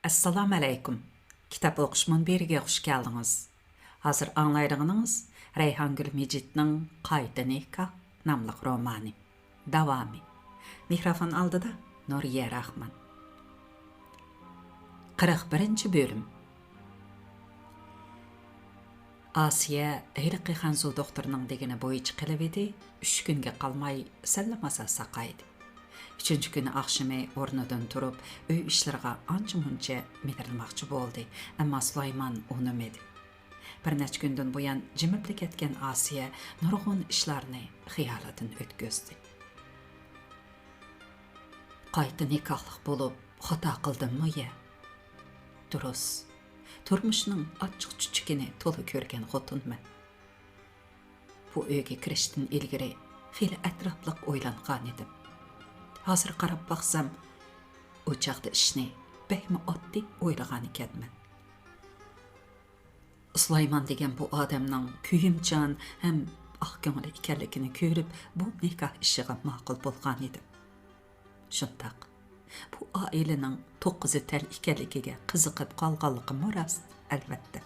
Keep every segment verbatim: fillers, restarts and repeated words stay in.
ئەسسالامۇئەلەيكۇم. كىتاب ئوقۇش مۇنبىرىگە خۇش كەلدىڭىز. ھازىر ئاڭلايدىغىنىڭىز رەيھانگۈل مىجىتنىڭ قايتا نىكاھ ناملىق رومانى. داۋامى. مىكروفون ئالدىدا نۇرىيە راخمان. قىرىق بىرىنچى بۆلۈم. ئاسىيە ھېلىقى خەنزۇ دوختۇرنىڭ دېگىنى بويىچە قىلىۋىدى، ئۈچ كۈنگە قالماي سەللىمازا ساقايدى. ئۈچىنچى كۈنى ئاخشىمى ئورنىدىن تۇرۇپ، ئۆي ئىشلىرىغا ئانچە-مۇنچە مىدىرلىماقچى بولدى، ئەمما سۇلايمان ئۇنىمىدى. بىر نەچچە كۈندىن بۇيان جىمىپلا كەتكەن ئاسىيە نۇرغۇن ئىشلارنى خىيالىدىن ئۆتكۈزدى. قايتا نىكاھلىق بولۇپ خاتا قىلدىممۇ يە؟ دۇرۇس، تۇرمۇشنىڭ ئاچچىق-چۈچۈكىنى تولا كۆرگەن خوتۇنمەن. بۇ ئۆيگە كىرىشتىن ئىلگىرى خېلى ئەتراپلىق ئويلانغانىدىم. ھازىر قاراپ باقسام، ئۇ چاغدا ئىشنى بەكمۇ ئاددىي ئويلىغانىكەنمەن. سۇلايمان دېگەن بۇ ئادەمنىڭ كۆيۈمچان ھەم ئاق كۆڭۈل ئىكەنلىكىنى كۆرۈپ، بۇ نىكاھ ئىشىغا ماقۇل بولغانىدىم. شۇنداق، بۇ ئائىلىنىڭ توققۇزى تەل ئىكەنلىكىگە قىزىقىپ قالغانلىقىممۇ راست، ئەلۋەتتە.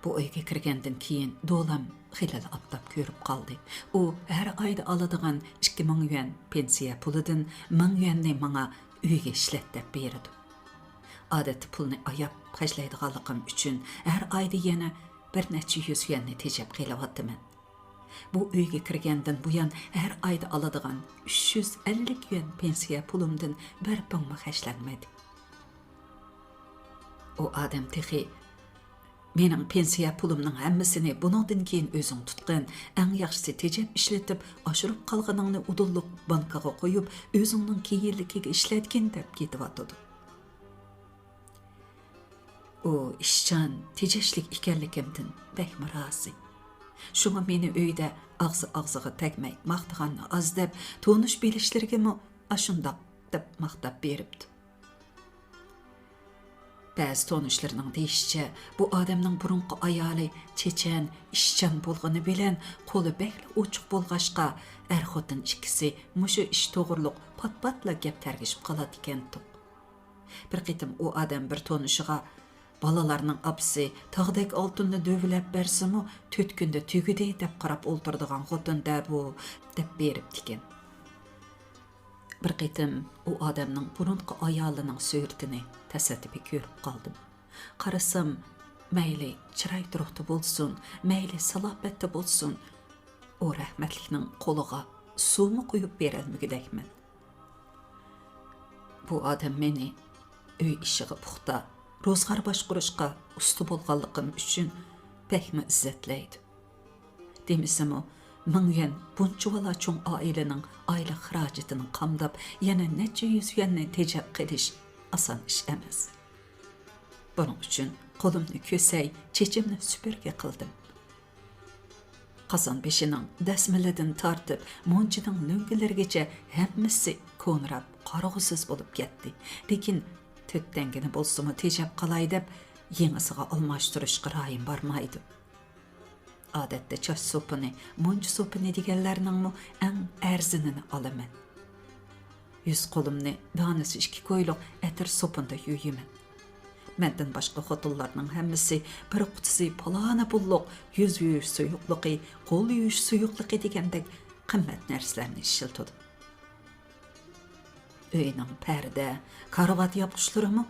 بۇ ئۆيگە كىرگەندىن كېيىن دولام خېلىلا ئاپتاپ كۆرۈپ قالدى. ئۇ ھەر ئايدا ئالىدىغان ئىككى مىڭ يۈەن پېنسىيە پۇلىدىن مىڭ يۈەننى ماڭا ئۆيگە ئىشلەت دەپ بېرىدۇ. ئادەتتە پۇلنى ئاياپ خەجلەيدىغانلىقىم ئۈچۈن ھەر ئايدا يەنە بىر نەچچە يۈز يۈەننى تېجەپ قېلىۋاتىمەن. بۇ ئۆيگە كىرگەندىن بۇيان ھەر ئايدا ئالىدىغان ئۈچ يۈز ئەللىك يۈەن پېنسىيە پۇلۇمدىن بىر پۇڭمۇ خەجلەنمىدى. ئۇ ئادەم تېخى، «مېنىڭ پېنسىيە پۇلۇمنىڭ ھەممىسىنى بۇنىڭدىن كېيىن ئۆزۈڭ تۇتقىن، ئەڭ ياخشىسى تېجەپ ئىشلىتىپ، ئاشۇرۇپ قالغىنىڭنى ئۇدۇللۇق بانكىغا قويۇپ، ئۆزۈڭنىڭ كېيىنلىكىگە ئىشلەتكىن» دەپ كېتىۋاتىدۇ. ئۇ ئىشچان، تېجەشلىك ئىكەنلىكىمدىن بەكمۇ رازى. شۇڭا مېنى ئۆيدە ئاغزى ئاغزىغا تەگمەي ماختىغاننى ئاز دەپ، تونۇش بىلىشلىرىگىمۇ ئاشۇنداق دەپ ماختاپ بېرىپتۇ. بەزى تونۇشلىرىنىڭ دېيىشىچە، بۇ ئادەمنىڭ بۇرۇنقى ئايالى چېچەن، ئىشچان بولغىنى بىلەن قولى بەكلا ئوچۇق بولغاچقا، ئەر-خوتۇن ئىككىسى مۇشۇ ئىش توغرۇلۇق پات-پاتلا گەپ تەرگىشىپ قالاتتىكەنتۇق. بىر قېتىم ئۇ ئادەم بىر تونۇشىغا، «بالىلارنىڭ ئاپىسى تاغدەك ئالتۇننى دۆۋىلەپ بەرسىمۇ، تۆت كۈندە تۈگىدى دەپ قاراپ ئولتۇرىدىغان خوتۇن-دە بۇ» دەپ بېرىپتىكەن. بىر قېتىم ئۇ ئادەمنىڭ بۇرۇنقى ئايالىنىڭ سۈرىتىنى تاسادىپىي كۆرۈپ قالدىم. قارىسام، مەيلى چىراي-تۇرۇقتا بولسۇن، مەيلى سالاپەتتە بولسۇن، ئۇ رەھمەتلىكنىڭ قولىغا سۇمۇ قۇيۇپ بېرەلمىگۈدەكمەن. بۇ ئادەم مېنى ئۆي ئىشىغا پۇختا، روزغار باشقۇرۇشقا ئۇستا بولغانلىقىم ئۈچۈن بەكمۇ ئىززەتلەيدۇ. دېمىسىمۇ، مىڭ يۈەن بۇنچىۋالا چوڭ ئائىلىنىڭ ئايلىق خىراجىتىنى قامداپ، يەنە نەچچە يۈز يۈەننى تېجەپ قېلىش ئاسان ئىش ئەمەس. بۇنىڭ ئۈچۈن قولۇمنى كۆسەي، چېچىمنى سۈپۈرگە قىلدىم. قازان بېشىنىڭ دەسمىلىدىن تارتىپ، مۇنچىنىڭ لۆڭگىلىرىگىچە ھەممىسى كونىراپ، قارىغۇسىز بولۇپ كەتتى. لېكىن تۆت تەڭگىنى بولسىمۇ تېجەپ قالاي دەپ، يېڭىسىغا ئالماشتۇرۇشقا رايىم بارمايدۇ. ئادەتتە چاچ سوپۇنى، مۇنچا سوپۇنى دېگەنلەرنىڭمۇ ئەڭ ئەرزىنىنى ئالىمەن. يۈز قولۇمنى دانىسى ئىككى كويلۇق ئەتىر سوپۇندا يۇيىمەن. مەندىن باشقا خوتۇنلارنىڭ ھەممىسى بىر قۇتىسى پالانى پۇللۇق يۈز يۇيۇش سۇيۇقلۇقى، قول يۇيۇش سۇيۇقلۇقى دېگەندەك قىممەت نەرسىلەرنى ئىشلىتىدۇ. ئۆينىڭ پەردە، كارىۋات ياپقۇچلىرىمۇ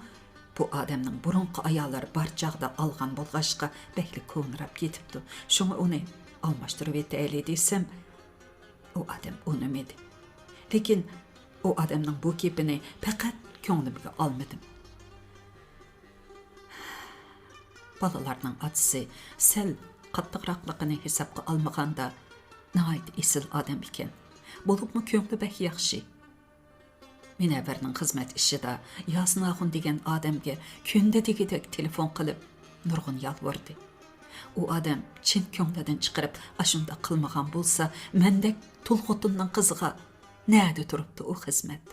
بۇ ئادەمنىڭ بۇرۇنقى ئاياللىرى بار چاغدا ئالغان بولغاچقا، بەكلا كونىراپ كېتىپتۇ. شۇڭا ئۇنى ئالماشتۇرۇۋېتەيلى دېسەم، ئۇ ئادەم ئۇنىمىدى. لېكىن ئۇ ئادەمنىڭ بۇ گېپىنى پەقەت كۆڭلۈمگە ئالمىدىم. بالىلارنىڭ ئاتىسى سەل قاتتىقراقلىقىنى ھېسابقا ئالمىغاندا، ناھايىتى ئېسىل ئادەم ئىكەن. بولۇپمۇ كۆڭلى بەك ياخشى. مۇنەۋۋەرنىڭ خىزمەت ئىشىدا ياسىن ئاخۇن دېگەن ئادەمگە كۈندە دېگۈدەك تېلېفون قىلىپ، نۇرغۇن يالۋۇردى. ئۇ ئادەم چىن كۆڭلىدىن چىقىرىپ ئاشۇنداق قىلمىغان بولسا، مەندەك تۇل خوتۇننىڭ قىزىغا نەدە تۇرۇپتۇ ئۇ خىزمەت؟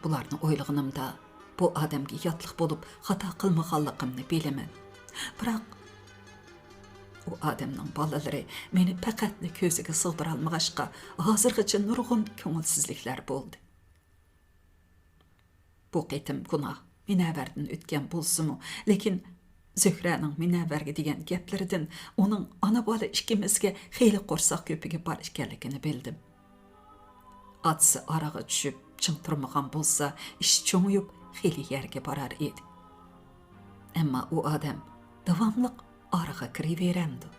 بۇلارنى ئويلىغىنىمدا، بۇ ئادەمگە ياتلىق بولۇپ خاتا قىلمىغانلىقىمنى بىلىمەن. بىراق، ئۇ ئادەمنىڭ بالىلىرى مېنى پەقەتلا كۆزىگە سىغدۇرالمىغاچقا، ھازىرغىچە نۇرغۇن كۆڭۈلسىزلىكلەر بولدى. بۇ قېتىم گۇناھ مۇنەۋۋەردىن ئۆتكەن بولسىمۇ، لېكىن زۆھرەنىڭ مۇنەۋۋەرگە دېگەن گەپلىرىدىن ئۇنىڭ ئانا-بالا ئىككىمىزگە خېلى قورساق كۆپۈكى بار ئىكەنلىكىنى بىلدىم. ئاتىسى ئارىغا چۈشۈپ چىڭ تۇرمىغان بولسا، ئىش چوڭىيىپ خېلى يەرگە بارار ئىدى. ئەمما ئۇ ئادەم داۋاملىق ئارىغا كىرىۋېرەمدۇ؟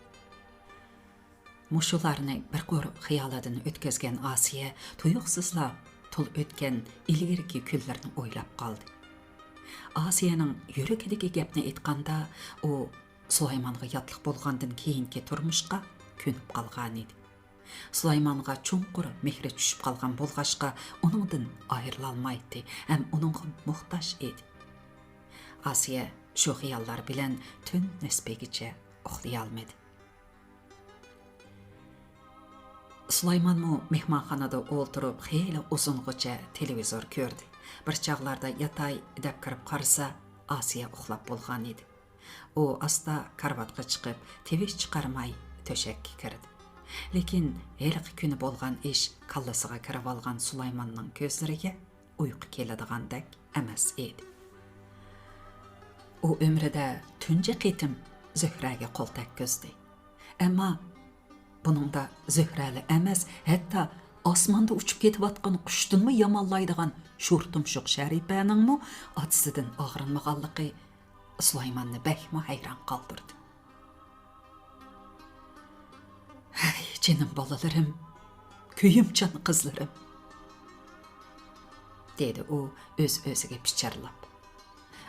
مۇشۇلارنى بىر قۇر خىيالىدىن ئۆتكۈزگەن ئاسىيە تۇيۇقسىزلا تولا ئۆتكەن ئىلگىرىكى كۈنلىرىنى ئويلاپ قالدى. ئاسىيەنىڭ يۈرىكىدىكى گەپنى ئېيتقاندا، ئۇ سۇلايمانغا ياتلىق بولغاندىن كېيىنكى تۇرمۇشقا كۆنۈپ قالغانىدى. سۇلايمانغا چوڭقۇر مېھرى چۈشۈپ قالغان بولغاچقا، ئۇنىڭدىن ئايرىلالمايتتى ھەم ئۇنىڭغا موھتاج ئىدى. ئاسىيە شۇ خىياللار بىلەن تۈن نىسپىگىچە ئۇخلىيالمىدى. سۇلايمانمۇ مېھمانخانىدا ئولتۇرۇپ خېلى ئۇزۇنغىچە تېلېۋىزور كۆردى. بىر چاغلاردا ياتاي دەپ كىرىپ قارىسا، ئاسىيە ئۇخلاپ بولغانىدى. ئۇ ئاستا كارىۋاتقا چىقىپ، تىۋىش چىقارماي تۆشەككە كىردى. لېكىن ھېلىقى كۈنى بولغان ئىش كاللىسىغا كىرىۋالغان سۇلايماننىڭ كۆزلىرىگە ئۇيقۇ كېلىدىغاندەك ئەمەس ئىدى. ئۇ ئۆمرىدە تۇنجى قېتىم زۆھرەگە قول تەگكۈزدى. ئەمما بۇنىڭدا زۆھرەلا ئەمەس، ھەتتا ئاسماندا ئۇچۇپ كېتىۋاتقان قۇشتىنمۇ يامانلايدىغان شورتۇمشۇق شەرىپەنىڭمۇ ئاتىسىدىن ئاغرىنمىغانلىقى سۇلايماننى بەكمۇ ھەيران قالدۇردى. «ھەي، جېنىم بالىلىرىم، كۆيۈمچان قىزلىرىم!» دېدى ئۇ ئۆز-ئۆزىگە پىچىرلاپ.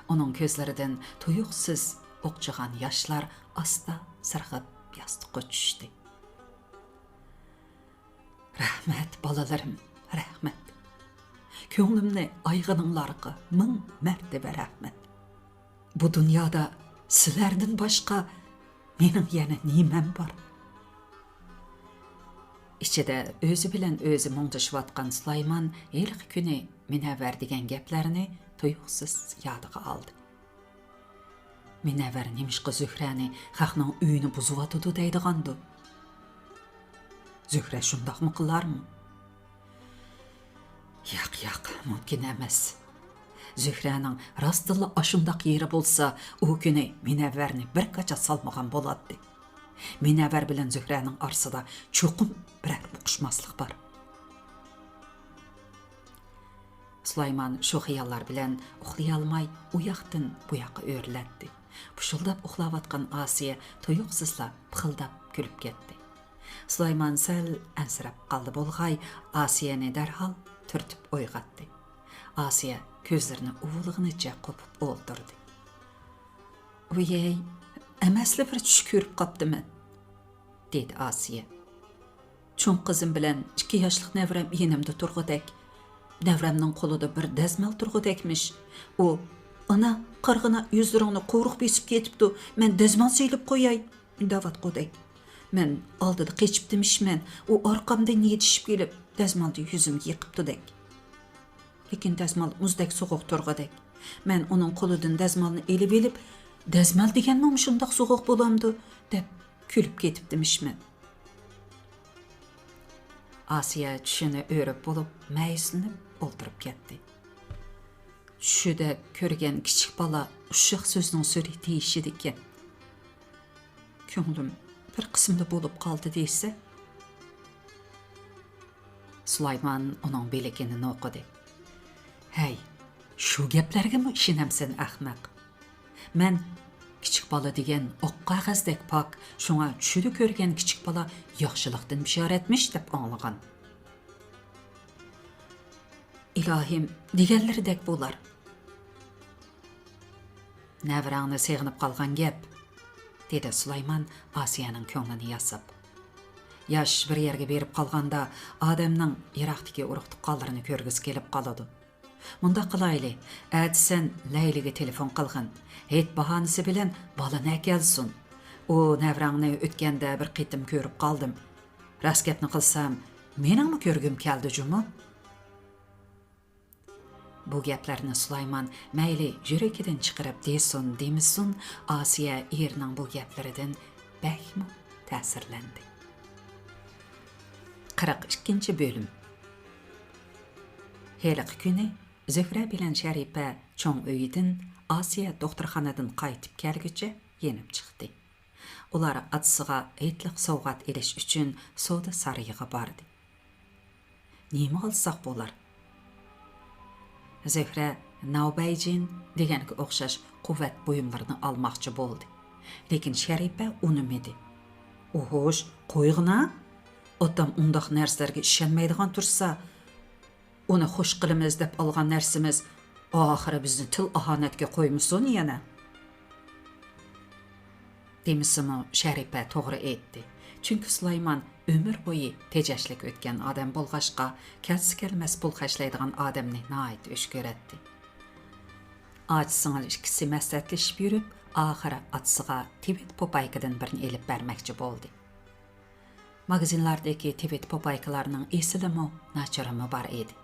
ئۇنىڭ كۆزلىرىدىن تۇيۇقسىز ئوقچىغان ياشلار ئاستا سىرغىپ ياستۇققا چۈشتى. «رەھمەت، بالىلىرىم، رەھمەت! كۆڭلۈمنى ئايىغىنىڭلارغا مىڭ مەرتىۋە رەھمەت! بۇ دۇنيادا سىلەردىن باشقا مېنىڭ يەنە نېمەم بار؟» ئىچىدە ئۆزى بىلەن ئۆزى مۇڭدىشىۋاتقان سۇلايمان ھېلىقى كۈنى مۇنەۋۋەر دېگەن گەپلەرنى تۇيۇقسىز يادىغا ئالدى. مۇنەۋۋەر نېمىشقا زۆھرەنى خەقنىڭ ئۆيىنى بۇزۇۋاتىدۇ دەيدىغاندۇ؟ زۆھرە شۇنداقمۇ قىلارمۇ؟ ياق، ياق، مۇمكىن ئەمەس. زۆھرەنىڭ راستتىنلا ئاشۇنداق يېرى بولسا، ئۇ كۈنى مۇنەۋۋەرنى بىر كاچا سالمىغان بولاتتى. مۇنەۋۋەر بىلەن زۆھرەنىڭ ئارىسىدا چوقۇم بىرەر ئۇقۇشماسلىق بار. سۇلايمان شۇ خىياللار بىلەن ئۇخلىيالماي ئۇ ياقتىن بۇ ياققا ئۆرۈلەتتى. پۇشۇلداپ ئۇخلاۋاتقان ئاسىيە تۇيۇقسىزلا پىخىلداپ كۈلۈپ كەتتى. سۇلايمان سەل ئەنسىرەپ قالدى بولغاي، ئاسىيەنى دەرھال تۈرتۈپ ئويغاتتى. ئاسىيە كۆزلىرىنى ئۇۋىلىغىنىچە قوپۇپ ئولتۇردى. «ۋىيەي، ئەمەسلا بىر چۈش كۆرۈپ قاپتىمەن»، دېدى ئاسىيە. «چوڭ قىزىم بىلەن ئىككى ياشلىق نەۋرەم يېنىمدا تۇرغۇدەك. نەۋرەمنىڭ قولىدا بىر دەزمال تۇرغۇدەكمىش. ئۇ، 'ئانا، قارىغىنا، يۈزلىرىڭنى قورۇق بېسىپ كېتىپتۇ، مەن دەزمال سېلىپ قوياي' دەۋاتقۇدەك. مەن ئالدىدا قېچىپتىمىشمەن، ئۇ ئارقامدىن يېتىشىپ كېلىپ، دەزمالنى يۈزۈمگە يېقىپتۇدەك. لېكىن دەزمال مۇزدەك سوغۇق تۇرغۇدەك. مەن ئۇنىڭ قولىدىن دەزمالنى ئېلىۋېلىپ، 'دەزمال دېگەنمۇ مۇشۇنداق سوغۇق بولامدۇ؟' دەپ كۈلۈپ كېتىپتىمىشمەن.» ئاسىيە چۈشىنى ئۆرۈپ بولۇپ، مەيۈسلىنىپ ئولتۇرۇپ كەتتى. چۈشىدە كۆرگەن كىچىك بالا ئۇششاق سۆزنىڭ سۈرى تېيىشىدىكەن. كۆڭلۈم بىر قىسىمدا بولۇپ قالدى دېسە. سۇلايمان ئۇنىڭ بىلىكىنى نوقۇدى. ھەي، شۇ گەپلەرگىمۇ ئىشىنەمسەن، ئەخمەق؟ مەن كىچىك بالا دېگەن ئاق قەغەزدەك پاك، شۇڭا چۈشىدە كۆرگەن كىچىك بالا ياخشىلىقتىن بېشارەتمىش دەپ ئاڭلىغان. ئىلاھىم، دېگەنلىرىدەك بولار. نەۋرەڭنى سېغىنىپ قالغان گەپ، دېدى سۇلايمان ئاسىيەنىڭ كۆڭلىنى ياساپ. ياش بىر يەرگە بېرىپ قالغاندا، ئادەمنىڭ يىراقتىكى ئۇرۇق-تۇغقانلىرىنى كۆرگۈسى كېلىپ قالىدۇ. مۇنداق قىلايلى، ئەتە سەن لەيلىگە تېلېفون قىلغىن. ھېيت باھانىسى بىلەن بالىنى ئەكەلسۇن. ئۇ نەۋرەڭنى ئۆتكەندە بىر قېتىم كۆرۈپ قالدىم. راست گەپنى قىلسام، مېنىڭمۇ كۆرگۈم كەلدى جۇمۇ. بۇ گەپلەرنى سۇلايمان مەيلى يۈرىكىدىن چىقىرىپ دېسۇن، دېمىسۇن، ئاسىيە ئېرىنىڭ بۇ گەپلىرىدىن بەكمۇ تەسىرلەندى. قىرىق ئىككىنچى بۆلۈم. ھېلىقى كۈنى زۆھرە بىلەن شەرىپە چوڭ ئۆيدىن، ئاسىيە دوختۇرخانىدىن قايتىپ كەلگۈچە يېنىپ چىقتى. ئۇلار ئاتىسىغا ھېيتلىق سوۋغات ئېلىش ئۈچۈن سودا سارىيىغا باردى. نېمە ئالساق بولار؟ زۆھرە ناۋبەيجىن دېگەنگە ئوخشاش قۇۋۋەت بۇيۇملىرىنى ئالماقچى بولدى. لېكىن شەرىپە ئۇنىمىدى. ئوھوش، قويغىنا! ئاتام ئۇنداق نەرسىلەرگە ئىشەنمەيدىغان تۇرسا، ئۇنى خوش قىلىمىز دەپ ئالغان نەرسىمىز ئاخىرى بىزنى تىل ئاھانەتكە قويمىسۇن يەنە. دېمىسىمۇ شەرىپە توغرا ئېيتتى. چۈنكى سۇلايمان ئۆمۈر بويى تېجەشلىك ئۆتكەن ئادەم بولغاچقا، كەلسە كەلمەس پۇل خەجلەيدىغان ئادەمنى ناھايىتى ئۆچ كۆرەتتى. ئاچا سىڭىل ئىككىسى مەسلىھەتلىشىپ يۈرۈپ، ئاخىرى ئاتىسىغا تىۋىت پوپايكىدىن بىرنى ئېلىپ بەرمەكچى بولدى. ماگىزىنلاردىكى تىۋىت پوپايكىلارنىڭ ئېسىلىمۇ، ناچىرىمۇ بار ئىدى.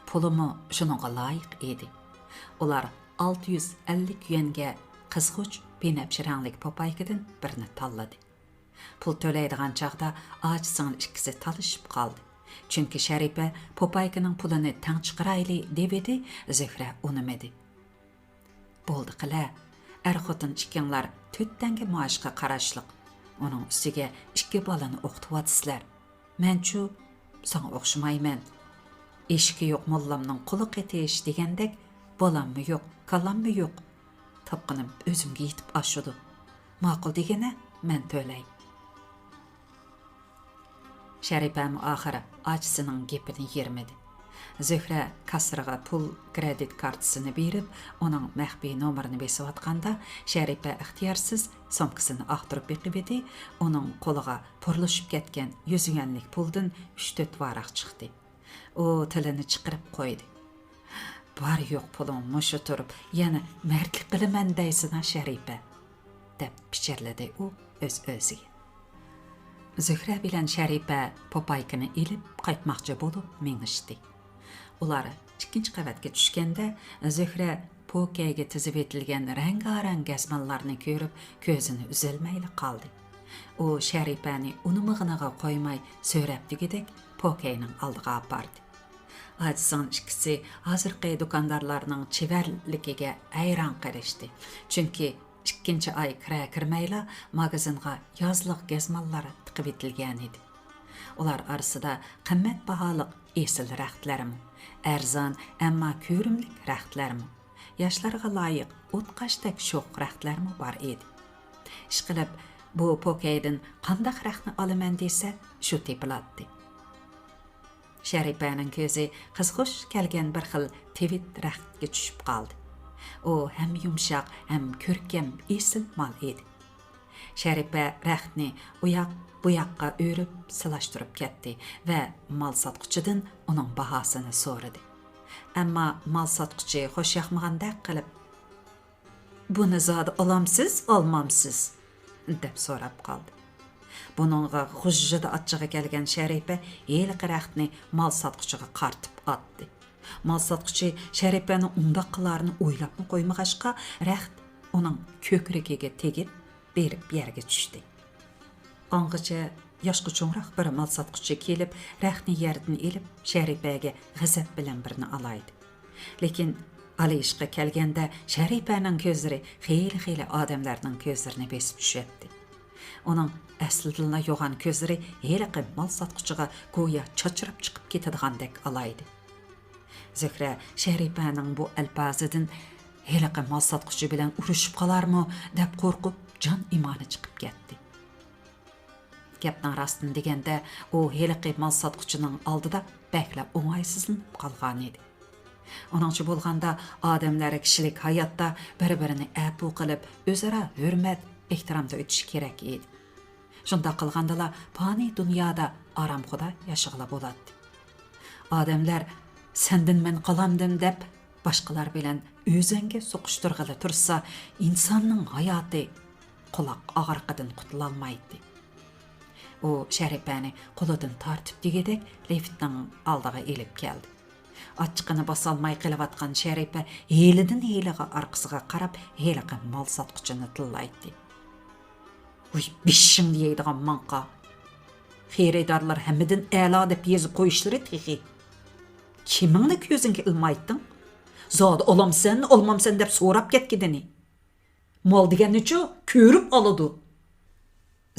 پۇلىمۇ شۇنىڭغا لايىق ئىدى. ئۇلار ئالتە يۈز ئەللىك يۈەنگە قىزغۇچ بىنەپشە رەڭلىك پوپايكىدىن بىرنى تاللىدى. پۇل تۆلەيدىغان چاغدا ئاچا سىڭىل ئىككىسى تالىشىپ قالدى. چۈنكى شەرىپە پوپايكىنىڭ پۇلىنى تەڭ چىقىرايلى دېۋىدى، زۆھرە ئۇنىمىدى. بولدى قىلە، ئەر-خوتۇن ئىككىڭلار تۆت تەڭگە مائاشقا قاراشلىق. ئۇنىڭ ئۈستىگە ئىككى بالىنى ئوقۇتۇۋاتىسىلەر. مەنچۇ، ساڭا ئوخشىمايمەن. ئېشىكى يوق موللامنىڭ قۇلىقى تىش دېگەندەك، بالاممۇ يوق، كالاممۇ يوق. تاپقىنىم ئۆزۈمگە يېتىپ ئاشىدۇ. ماقۇل دېگىنە، مەن تۆلەي. شەرىپەمۇ ئاخىرى ئاچىسىنىڭ گېپىنى يىرمىدى. زۆھرە كاسسىرغا پۇل كرېدىت كارتىسىنى بېرىپ، ئۇنىڭ مەخپىي نومۇرىنى بېسىۋاتقاندا، شەرىپە ئىختىيارسىز سومكىسىنى ئاختۇرۇپ بېقىۋىدى، ئۇنىڭ قولىغا پۇرلىشىپ كەتكەن يۈز يۈەنلىك پۇلدىن ئۈچ تۆت ۋاراق چىقتى. ئۇ تىلىنى چىقىرىپ قويدى. بار يوق پۇلۇڭ مۇشۇ تۇرۇپ، يەنە مەردلىك قىلىمەن دەيسىنا، شەرىپە؟ دەپ پىچىرلىدى ئۇ ئۆز-ئۆزىگە. زۆھرە بىلەن شەرىپە پوپايكىنى ئېلىپ قايتماقچى بولۇپ مېڭىشتى. ئۇلار ئىككىنچى قەۋەتكە چۈشكەندە، زۆھرە پوكەيگە تىزىۋېتىلگەن رەڭگارەڭ گەزماللارنى كۆرۈپ، كۆزىنى ئۈزەلمەيلا قالدى. ئۇ شەرىپەنى ئۇنىمىغىنىغا قويماي، سۆرەپ دېگۈدەك پوكەينىڭ ئالدىغا ئاپاردى. ئاچىسىنىڭ ئىككىسى ھازىرقى دۇكاندارلارنىڭ چېۋەرلىكىگە ھەيران قېلىشتى. چۈنكى ئىككىنچى ئاي كىرە كىرمەيلا ماگىزىنغا يازلىق گەزماللار تىقىۋېتىلگەنىدى. ئۇلار ئارىسىدا قىممەت باھالىق ئېسىل رەختلەرمۇ، ئەرزان، ئەمما كۆرۈملۈك رەختلەرمۇ، ياشلارغا لايىق ئوتقاشتەك شوخ رەختلەرمۇ بار ئىدى. ئىشقىلىپ، بۇ پوكەيدىن قانداق رەختنى ئالىمەن دېسە، شۇ تېپىلاتتى. شەرىپەنىڭ كۆزى قىزغۇش كەلگەن بىر خىل تىۋىت رەختكە چۈشۈپ قالدى. ئۇ ھەم يۇمشاق، ھەم كۆركەم، ئېسىل مال ئىدى. شەرىپە رەختنى ئۇياق-بۇياققا ئۆرۈپ، سىلاشتۇرۇپ كەتتى ۋە مال ساتقۇچىدىن ئۇنىڭ باھاسىنى سورىدى. ئەمما مال ساتقۇچى خۇش ياقمىغاندەك قىلىپ، «بۇنى زادى ئالامسىز، ئالمامسىز؟» دەپ سوراپ قالدى. بۇنىڭغا غۇژژىدە ئاچچىقى كەلگەن شەرىپە ھېلىقى رەختنى مال ساتقۇچىغا قارىتىپ ئاتتى. مال ساتقۇچى شەرىپەنىڭ ئۇنداق قىلارىنى ئويلاپمۇ قويمىغاچقا، رەخت ئۇنىڭ كۆكرىكىگە تېگىپ، بېرىپ يەرگە چۈشتى. ئاڭغىچە ياشقا چوڭراق بىر مال ساتقۇچى كېلىپ، رەختنى يەردىن ئېلىپ، شەرىپەگە غەزەپ بىلەن بىرنى ئالايدى. لېكىن ئالىشقا كەلگەندە، شەرىپەنىڭ كۆزلىرى خېلى-خېلى ئادەملەرنىڭ كۆزلىرىنى بېسىپ چۈشەتتى. ئۇنىڭ ئەسلىدىنلا يوغان كۆزلىرى ھېلىقى مال ساتقۇچىغا گويا چاچراپ چىقىپ كېتىدىغاندەك ئالايدى. زۆھرە شەرىپەنىڭ بۇ ئەلپازىدىن «ھېلىقى مال ساتقۇچى بىلەن ئۇرۇشۇپ قالارمۇ؟» دەپ قورقۇپ، جان ئىمانى چىقىپ كەتتى. گەپنىڭ راستىنى دېگەندە، ئۇ ھېلىقى مال ساتقۇچىنىڭ ئالدىدا بەكلا ئوڭايسىزلىنىپ قالغانىدى. ئۇنىڭچە بولغاندا، ئادەملەر كىشىلىك ھاياتتا بىر-بىرىنى ئەپۇ قىلىپ، ئۆزئارا ھۆرمەت، ئېھتىرامدا ئۆتۈشى كېرەك ئىدى. شۇنداق قىلغاندىلا، پانىي دۇنيادا ئارامخۇدا ياشىغىلى بولاتتى. ئادەملەر «سەندىن مەن قالامدىم» دەپ، باشقىلار بىلەن ئۆزەڭگە سوقۇشتۇرغىلى تۇرسا، ئىنساننىڭ ھاياتى قۇلاق ئاغرىقىدىن قۇتۇلالمايتتى. ئۇ شەرىپەنى قولىدىن تارتىپ دېگۈدەك لىفتنىڭ ئالدىغا ئېلىپ كەلدى. ئاچچىقىنى باسالماي قېلىۋاتقان شەرىپە ھېلىدىن ھېلىغا ئارقىسىغا قاراپ، ھېلىقى مال ساتقۇچىنى تىللايتتى. «ۋۇي، بېشىڭنى يەيدىغان ماڭقا! خېرىدارلار ھەممىدىن ئەلا دەپ يېزىپ قويۇشلىرى تېخى! كىمىڭنى كۆزۈڭگە ئىلمايتتىڭ؟ زادى ئالامسەن، ئالمامسەن دەپ سوراپ كەتكىدىنى. مال دېگەننىچۇ كۆرۈپ ئالىدۇ.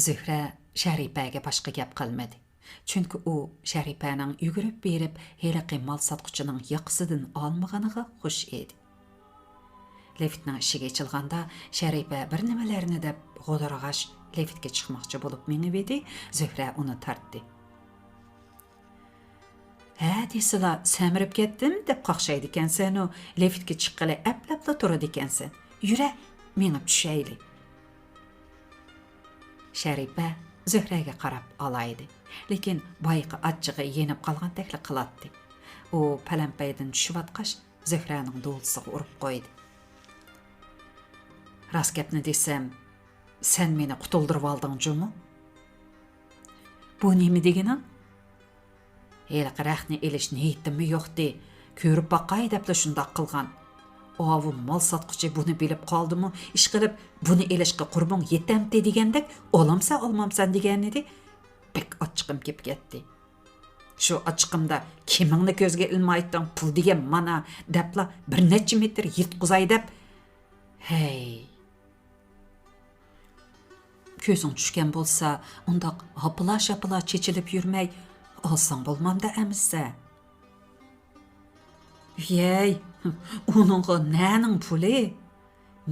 زۆھرە شەرىپەگە باشقا گەپ قىلمىدى. چۈنكى ئۇ شەرىپەنىڭ يۈگۈرۈپ بېرىپ ھېلىقى مال ساتقۇچىنىڭ ياقىسىدىن ئالمىغىنىغا خۇش ئىدى. لىفتنىڭ ئىشىكى ئېچىلغاندا، شەرىپە بىر نېمىلەرنى دەپ غودۇرغاش لىفتكە چىقماقچى بولۇپ مېڭىۋىدى، زۆھرە ئۇنى تارتتى. ھە دېسىلا، سەمرىپ كەتتىم دەپ قاقشايدىكەنسەنۇ، لىفتكە چىققىلى ئەپلەپلا تۇرىدىكەنسەن. يۈرە، مېڭىپ چۈشەيلى. شەرىپە زۆھرەگە قاراپ ئالايدى، لېكىن بايىقى ئاچچىقى يېنىپ قالغاندەكلا قىلاتتى. ئۇ پەلەمپەيدىن چۈشۈۋاتقاچ، زۆھرەنىڭ دولىسىغا ئۇرۇپ قويدى. راست گەپنى دېسەم، سەن مېنى قۇتۇلدۇرۇۋالدىڭ جۇمۇ. بۇ نېمە دېگىنىڭ؟ ھېلىقى رەختنى ئېلىش نىيىتىممۇ يوقتى. كۆرۈپ باقاي دەپلا شۇنداق قىلغان. ئاۋۇ مال ساتقۇچى بۇنى بىلىپ قالدىمۇ، ئىشقىلىپ، بۇنى ئېلىشقا قۇربۇڭ يېتەمتى دېگەندەك، ئالامسەن، ئالمامسەن دېگەنىدى. بەك ئاچچىقىم كېلىپ كەتتى. شۇ ئاچچىقىمدا، كىمىڭنى كۆزگە ئىلمايتتىڭ، پۇل دېگەن مانا، دەپلا بىر نەچچە مېتىر يىتقۇزاي دەپ. ھەي! كۆزۈڭ چۈشكەن بولسا، ئۇنداق ھاپىلا-شاپىلا چېچىلىپ يۈرمەي، ئالساڭ بولمامدۇ ئەمىسە؟ ۋىيەي، ئۇنىڭغا نەنىڭ پۇلى؟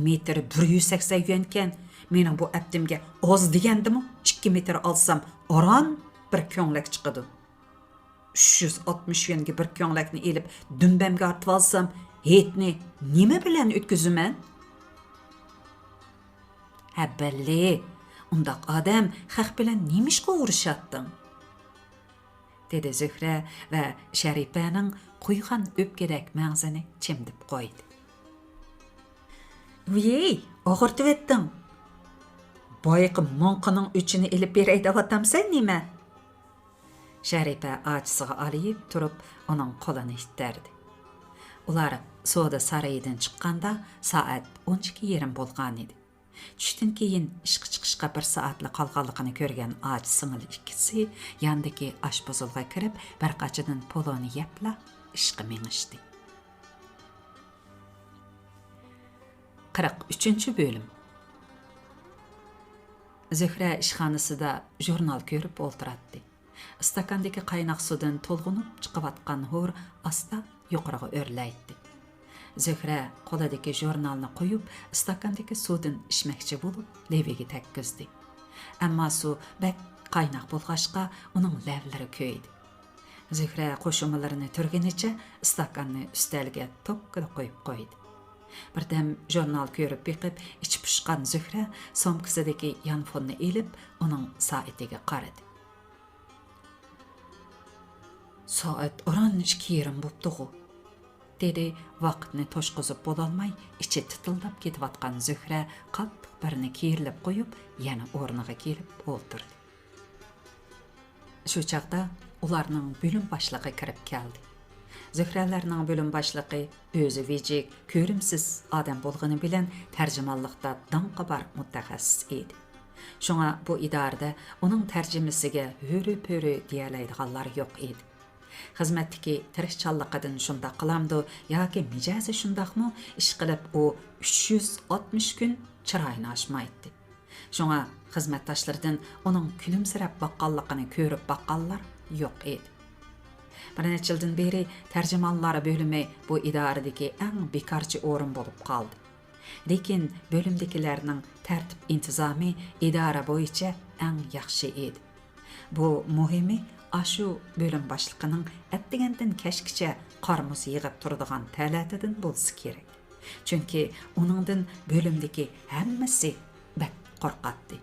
مېتىرى بىر يۈز سەكسەن يۈەنكەن. مېنىڭ بۇ ئەپتىمگە ئاز دېگەندىمۇ ئىككى مېتىر ئالسام، ئاران بىر كۆڭلەك چىقىدۇ. ئۈچ يۈز ئاتمىش يۈەنگە بىر كۆڭلەكنى ئېلىپ، دۈمبەمگە ئارتىۋالسام، ھېيتنى نېمە بىلەن ئۆتكۈزىمەن؟ ھە، بەللى، ئۇنداق ئادەم خەق بىلەن نېمىشقا ئۇرۇشاتتىڭ؟ دېدى زۆھرە ۋە شەرىپەنىڭ قۇيغان ئۆپكىدەك مەڭزىنى چىمدىپ قويدى. ۋىي، ئاغرىتىۋەتتىڭ. بايىقى ماڭقىنىڭ ئۆچىنى ئېلىپ بېرەي دەۋاتامسەن نېمە؟ شەرىپە ئاچىسىغا ئالىيىپ تۇرۇپ، ئۇنىڭ قولىنى ئىتتەردى. ئۇلار سودا سارىيىدىن چىققاندا، سائەت ئون ئىككى يېرىم بولغانىدى. چۈشتىن كېيىن ئىشقا چىقىشقا بىر سائەتلا قالغانلىقىنى كۆرگەن ئاچا سىڭىل ئىككىسى ياندىكى ئاشپۇزۇلغا كىرىپ، بىر قاچىدىن پولۇنى يەپلا ئىشقا مېڭىشتى. قىرىق ئۈچىنچى بۆلۈم. زۆھرە ئىشخانىسىدا ژۇرنال كۆرۈپ ئولتۇراتتى. ئىستاكاندىكى قايناق سۇدىن تولغىنىپ چىقىۋاتقان ھور ئاستا يۇقىرىغا ئۆرلەيتتى. زۆھرە قولىدىكى ژۇرنالنى قويۇپ، ئىستاكاندىكى سۇدىن ئىچمەكچى بولۇپ، لېۋىگە تەگكۈزدى. ئەمما سۇ بەك قايناق بولغاچقا، ئۇنىڭ لەۋلىرى كۆيدى. زۆھرە قوشۇمىلىرىنى تۈرگىنىچە ئىستاكاننى ئۈستەلگە توككىلا قويۇپ قويدى. بىردەم ژۇرنال كۆرۈپ بېقىپ، ئىچى پۇشقان زۆھرە سومكىسىدىكى يانفوننى ئېلىپ، ئۇنىڭ سائىتىگە قارىدى. سائەت ئاران ئىككى يېرىم بوپتۇغۇ، دېدى ۋاقىتنى توشقۇزۇپ بولالماي، ئىچى تىتىلداپ كېتىۋاتقان زۆھرە قاتتىق بىرنى كىرىلىپ قويۇپ، يەنە ئورنىغا كېلىپ ئولتۇردى. شۇ چاغدا ئۇلارنىڭ بۆلۈم باشلىقى كىرىپ كەلدى. زۆھرەلەرنىڭ بۆلۈم باشلىقى ئۆزى ۋىجىك، كۆرۈمسىز ئادەم بولغىنى بىلەن تەرجىمانلىقتا داڭقى بار مۇتەخەسسىس ئىدى. شۇڭا بۇ ئىدارىدە ئۇنىڭ تەرجىمىسىگە ھۆرە-پۆرە دېيەلەيدىغانلار يوق ئىدى. خىزمەتتىكى تىرىشچانلىقىدىن شۇنداق قىلامدۇ ياكى مىجەزى شۇنداقمۇ، ئىشقىلىپ ئۇ ئۈچ يۈز ئاتمىش كۈن چىرايىنى ئاچمايتتى. شۇڭا خىزمەتداشلىرىدىن ئۇنىڭ كۈلۈمسىرەپ باققانلىقىنى كۆرۈپ باققانلار يوق ئىدى. بىر نەچچە يىلدىن بېرى تەرجىمانلار بۆلۈمى بۇ ئىدارىدىكى ئەڭ بىكارچى ئورۇن بولۇپ قالدى. لېكىن بۆلۈمدىكىلەرنىڭ تەرتىپ-ئىنتىزامى ئىدارە بويىچە ئەڭ ياخشى ئىدى. بۇ مۇھىمى، ئاشۇ بۆلۈم باشلىقىنىڭ ئەتىگەندىن كەچكىچە قار-مۇز يىغىپ تۇرىدىغان تەلەتىدىن بولسا كېرەك. چۈنكى ئۇنىڭدىن بۆلۈمدىكى ھەممىسى بەك قورقاتتى.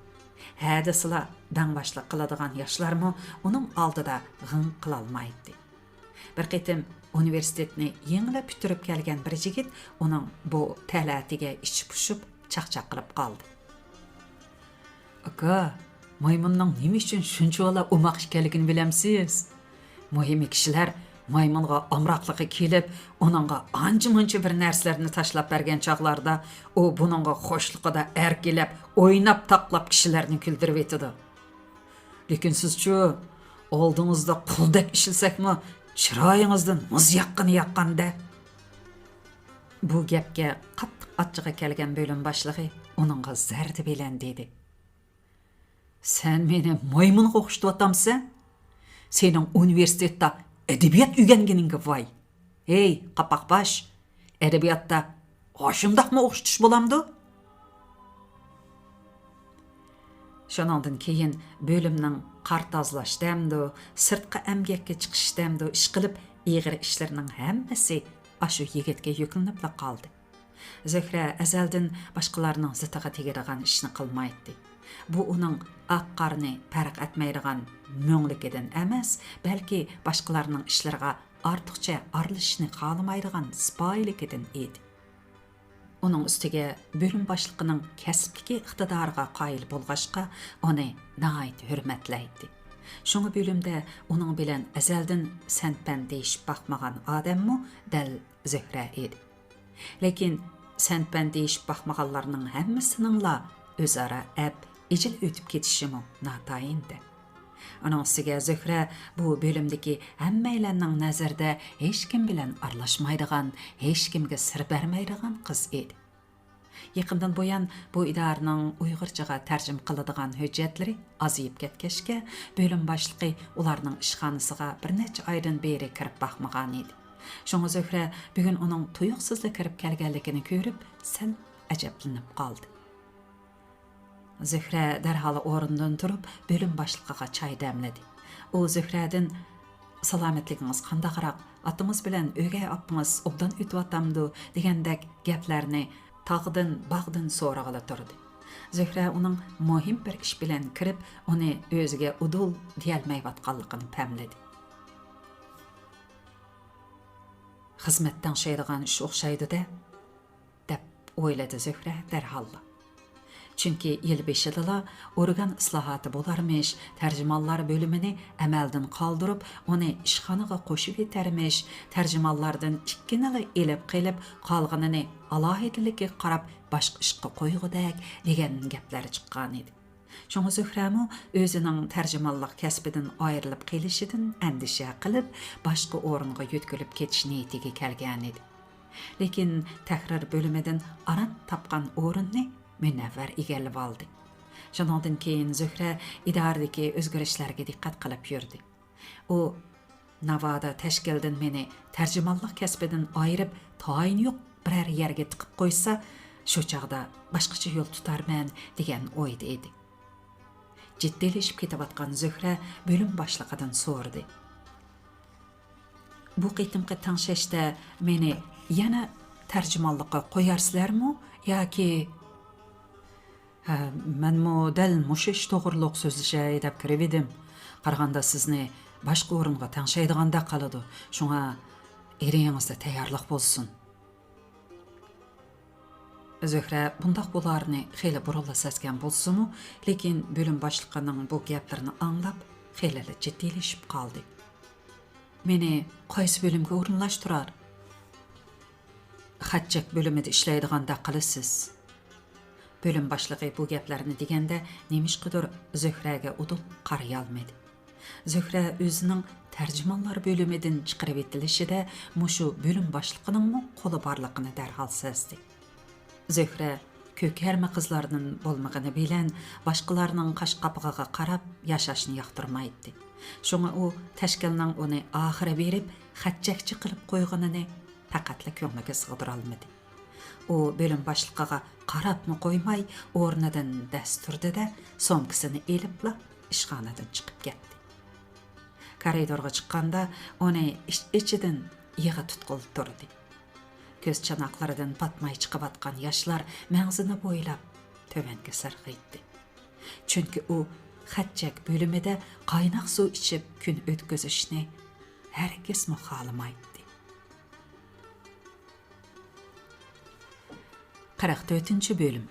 ھە دېسىلا، داڭ باشلىق قىلىدىغان ياشلارمۇ ئۇنىڭ ئالدىدا غىڭ قىلالمايتتى. بىر قېتىم ئۇنىۋېرسىتېتنى يېڭىلا پۈتتۈرۈپ كەلگەن بىر يىگىت ئۇنىڭ بۇ تەلەتىگە ئىچى پۇشۇپ، چاقچاق قىلىپ قالدى. ئاكا، مايمۇننىڭ نېمە ئۈچۈن شۇنچىۋالا ئوماق ئىكەنلىكىنى بىلەمسىز؟ مۇھىم كىشىلەر مايمۇنغا ئامراقلىقى كېلىپ، ئۇنىڭغا ئانچە-مۇنچە بىر نەرسىلەرنى تاشلاپ بەرگەن چاغلاردا، ئۇ بۇنىڭغا خۇشلۇقىدا ئەركىلەپ، ئويناپ-تاقلاپ كىشىلەرنى كۈلدۈرۈۋېتىدۇ. لېكىن سىزچۇ، ئالدىڭىزدا قۇلدەك ئىشلىسەكمۇ، چىرايىڭىزدىن مۇز ياغقىنى ياغقاندەك. بۇ گەپكە قاتتىق ئاچچىقى كەلگەن بۆلۈم باشلىقى ئۇنىڭغا زەردە بىلەن دېدى: سەن مېنى مايمۇنغا ئوخشىتىۋاتامسەن؟ سېنىڭ ئۇنىۋېرسىتېتتا ئەدەبىيات ئۆگەنگىنىڭگە ۋاي! ھەي، قاپاق باش! ئەدەبىياتتا ئاشۇنداقمۇ ئوخشىتىش بولامدۇ؟ شۇنىڭدىن كېيىن بۆلۈمنىڭ قار تازىلاش دەمدۇ، سىرتقا ئەمگەككە چىقىش دەمدۇ، ئىشقىلىپ ئېغىر ئىشلىرىنىڭ ھەممىسى ئاشۇ يىگىتكە يۈكلىنىپلا قالدى. زۆھرە ئەزەلدىن باشقىلارنىڭ زىتىغا تېگىدىغان ئىشنى قىلمايتتى. بۇ ئۇنىڭ ئاق-قارىنى پەرق ئەتمەيدىغان مۆڭلۈكىدىن ئەمەس، بەلكى باشقىلارنىڭ ئىشلىرىغا ئارتۇقچە ئارىلىشىشنى خالىمايدىغان سىپايىلىكىدىن ئىدى. ئۇنىڭ ئۈستىگە بۆلۈم باشلىقىنىڭ كەسىپتىكى ئىقتىدارىغا قايىل بولغاچقا، ئۇنى ناھايىتى ھۆرمەتلەيتتى. شۇڭا بۆلۈمدە ئۇنىڭ بىلەن ئەزەلدىن سەن-پەن دېيىشىپ باقمىغان ئادەممۇ دەل زۆھرە ئىدى. لېكىن سەن-پەن دېيىشىپ باقمىغانلارنىڭ ھەممىسىنىڭلا ئۆزئارا ئەپ، ئىجىل ئۆتۈپ كېتىشىمۇ ناتايىنتى. ئۇنىڭ ئۈستىگە زۆھرە بۇ بۆلۈمدىكى ھەممەيلەننىڭ نەزىرىدە ھېچكىم بىلەن ئارىلاشمايدىغان، ھېچكىمگە سىر بەرمەيدىغان قىز ئىدى. يېقىندىن بۇيان بۇ ئىدارىنىڭ ئۇيغۇرچىغا تەرجىمە قىلىدىغان ھۆججەتلىرى ئازىيىپ كەتكەچكە، بۆلۈم باشلىقى ئۇلارنىڭ ئىشخانىسىغا بىر نەچچە ئايدىن بېرى كىرىپ باقمىغانىدى. شۇڭا زۆھرە بۈگۈن ئۇنىڭ تۇيۇقسىزلا كىرىپ كەلگەنلىكىنى كۆرۈپ، سەل ئەجەبلىنىپ قالدى. زۆھرە دەرھال ئورنىدىن تۇرۇپ، بۆلۈم باشلىقىغا چاي دەملىدى. ئۇ زۆھرەدىن، «سالامەتلىكىڭىز قانداقراق؟ ئاتىڭىز بىلەن ئۆگەي ئاپىڭىز ئوبدان ئۆتۈۋاتامدۇ؟» دېگەندەك گەپلەرنى تاغدىن، باغدىن سورىغىلى تۇردى. زۆھرە ئۇنىڭ مۇھىم بىر ئىش بىلەن كىرىپ، ئۇنى ئۆزىگە ئۇدۇل دېيەلمەيۋاتقانلىقىنى پەملىدى. «خىزمەت تەڭشەيدىغان ئىش ئوخشايدۇ-دە» دەپ ئويلىدى زۆھرە دەرھاللا. چۈنكى يىل بېشىدىلا ئورگان ئىسلاھاتى بولارمىش، تەرجىمانلار بۆلۈمىنى ئەمەلدىن قالدۇرۇپ، ئۇنى ئىشخانىغا قوشۇۋېتەرمىش، تەرجىمانلاردىن ئىككىنىلا ئېلىپ قېلىپ، قالغىنىنى ئالاھىدىلىكىگە قاراپ باشقا ئىشقا قويغۇدەك دېگەن گەپلەر چىققانىدى. شۇڭا زۆھرەمۇ ئۆزىنىڭ تەرجىمانلىق كەسپىدىن ئايرىلىپ قېلىشىدىن ئەندىشە قىلىپ، باشقا ئورۇنغا يۆتكىلىپ كېتىش نىيىتىگە كەلگەنىدى. لېكىن تەھرىر بۆلۈمىدىن ئاران تاپقان ئورۇننى مۇنەۋۋەر ئىگىلىۋالدى. شۇنىڭدىن كېيىن زۆھرە ئىدارىدىكى ئۆزگىرىشلەرگە دىققەت قىلىپ يۈردى. ئۇ، «ناۋادا تەشكىلدىن مېنى تەرجىمانلىق كەسپىدىن ئايرىپ، تايىنى يوق بىرەر يەرگە تىقىپ قويسا، شۇ چاغدا باشقىچە يول تۇتارمەن» دېگەن ئويدا ئىدى. جىددىيلىشىپ كېتىۋاتقان زۆھرە بۆلۈم باشلىقىدىن سورىدى: «بۇ قېتىمقى تەڭشەشتە مېنى يەنە تەرجىمانلىققا قويارسىلەرمۇ ياكى؟» «ھە، مەنمۇ دەل مۇشۇ ئىش توغرۇلۇق سۆزلىشەي دەپ كىرىۋىدىم. قارىغاندا سىزنى باشقا ئورۇنغا تەڭشەيدىغاندەك قىلىدۇ. شۇڭا ئېرىڭىزدە تەييارلىق بولسۇن.» زۆھرە بۇنداق بولارىنى خېلى بۇرۇنلا سەزگەن بولسىمۇ، لېكىن بۆلۈم باشلىقىنىڭ بۇ گەپلىرىنى ئاڭلاپ، خېلىلا جىددىيلىشىپ قالدى. «مېنى قايسى بۆلۈمگە ئورۇنلاشتۇرار؟» «خەت-چەك بۆلۈمىدە ئىشلەيدىغاندەك قىلىسىز.» بۆلۈم باشلىقى بۇ گەپلەرنى دېگەندە، نېمىشقىدۇر زۆھرەگە ئۇدۇل قارىيالمىدى. زۆھرە ئۆزىنىڭ تەرجىمانلار بۆلۈمىدىن چىقىرىۋېتىلىشىدە مۇشۇ بۆلۈم باشلىقىنىڭمۇ قولى بارلىقىنى دەرھال سەزدى. زۆھرە كۆكەرمە قىزلاردىن بولمىغىنى بىلەن، باشقىلارنىڭ قاش قاپىقىغا قاراپ ياشاشنى ياقتۇرمايتتى. شۇڭا ئۇ تەشكىلنىڭ ئۇنى ئاخىرى بېرىپ خەت-چەكچى قىلىپ قويغىنىنى پەقەتلا كۆڭلىگە سىغدۇرالمىدى. ئۇ بۆلۈم باشلىقىغا قاراپمۇ قويماي، ئورنىدىن دەس تۇردى-دە، سومكىسىنى ئېلىپلا ئىشخانىدىن چىقىپ كەتتى. كارىدورغا چىققاندا، ئۇنى ئىچ-ئىچىدىن يىغا تۇتقىلى تۇردى. كۆز چاناقلىرىدىن پاتماي چىقىۋاتقان ياشلار مەڭزىنى بويلاپ تۆۋەنگە سىرغىيتتى. چۈنكى ئۇ خەت-چەك بۆلۈمىدە قايناق سۇ ئىچىپ كۈن ئۆتكۈزۈشنى ھەرگىزمۇ خالىمايتتى. قىرىق تۆتىنچى بۆلۈم.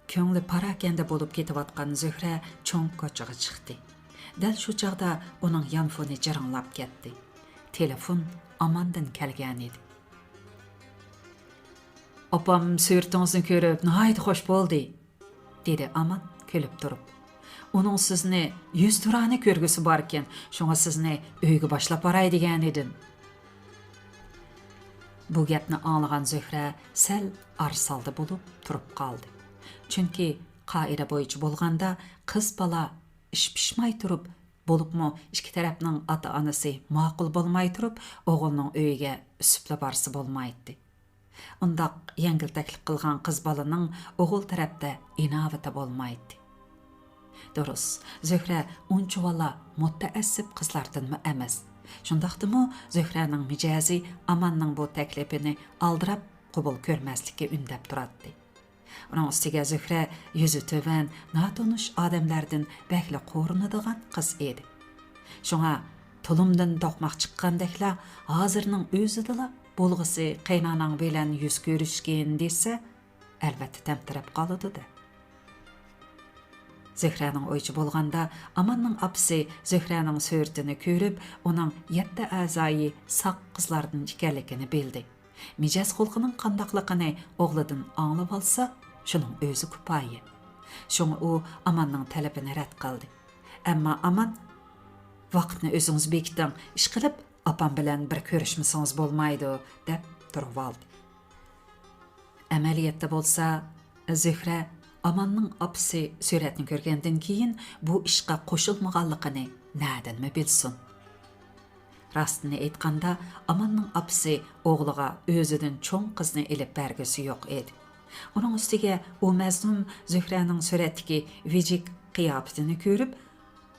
كۆڭلى پاراكەندە بولۇپ كېتىۋاتقان زۆھرە چوڭ كوچىغا چىقتى. دەل شۇ چاغدا ئۇنىڭ يانفونى جىرىڭلاپ كەتتى. تېلېفون ئاماندىن كەلگەنىدى. «ئاپام سۈرىتىڭىزنى كۆرۈپ ناھايىتى خوش بولدى.» دېدى ئامان كۈلۈپ تۇرۇپ. «ئۇنىڭ سىزنى يۈزتۇرانە كۆرگۈسى باركەن، شۇڭا سىزنى ئۆيگە باشلاپ باراي دېگەنىدىم.» بۇ گەپنى ئاڭلىغان زۆھرە سەل ئارىسالدى بولۇپ تۇرۇپ قالدى. چۈنكى قائىدە بويىچە بولغاندا، قىز بالا ئىش پىشماي تۇرۇپ، بولۇپمۇ ئىككى تەرەپنىڭ ئاتا-ئانىسى ماقۇل بولماي تۇرۇپ، ئوغۇلنىڭ ئۆيىگە ئۈسۈپلا بارسا بولمايتتى. ئۇنداق يەڭگىل تەكلىپ قىلغان قىز بالىنىڭ ئوغۇل تەرەپتە ئىناۋىتى بولمايتتى. دۇرۇس، زۆھرە ئۇنچىۋالا مۇتەئەسسىپ قىزلاردىنمۇ ئەمەس. شۇنداقتىمۇ زۆھرەنىڭ مىجەزى ئاماننىڭ بۇ تەكلىپىنى ئالدىراپ قوبۇل كۆرمەسلىككە ئۈندەپ تۇراتتى. ئۇنىڭ ئۈستىگە زۆھرە يۈزى تۆۋەن، ناتونۇش ئادەملەردىن بەكلا قورۇنىدىغان قىز ئىدى. شۇڭا تۇلۇمدىن توقماق چىققاندەكلا، ھازىرنىڭ ئۆزىدىلا بولغۇسى قېيناناڭ بىلەن يۈز كۆرۈشكىن دېسە، ئەلۋەتتە تەمتىرەپ قالىدۇ-دە. زۆھرەنىڭ ئويىچە بولغاندا، ئاماننىڭ ئاپىسى زۆھرەنىڭ سۈرىتىنى كۆرۈپ، ئۇنىڭ يەتتە ئەزايى ساق قىزلاردىن ئىكەنلىكىنى بىلدى. مىجەز خۇلقىنىڭ قانداقلىقىنى ئوغلىدىن ئاڭلىۋالسا، شۇنىڭ ئۆزى كۇپايە. شۇڭا ئۇ ئاماننىڭ تەلىپىنى رەت قىلدى. ئەمما ئامان، «ۋاقىتنى ئۆزىڭىز بېكىتىڭ، ئىشقىلىپ، ئاپام بىلەن بىر كۆرۈشمىسىڭىز بولمايدۇ» دەپ تۇرۇۋالدى. ئەمەلىيەتتە بولسا، زۆھرە ئاماننىڭ ئاپىسى سۈرەتنى كۆرگەندىن كېيىن بۇ ئىشقا قوشۇلمىغانلىقىنى نەدىنمۇ بىلسۇن؟ راستىنى ئېيتقاندا، ئاماننىڭ ئاپىسى ئوغلىغا ئۆزىدىن چوڭ قىزنى ئېلىپ بەرگۈسى يوق ئىدى. ئۇنىڭ ئۈستىگە ئۇ مەزلۇم زۆھرەنىڭ سۈرەتتىكى ۋىجىك قىياپىتىنى كۆرۈپ،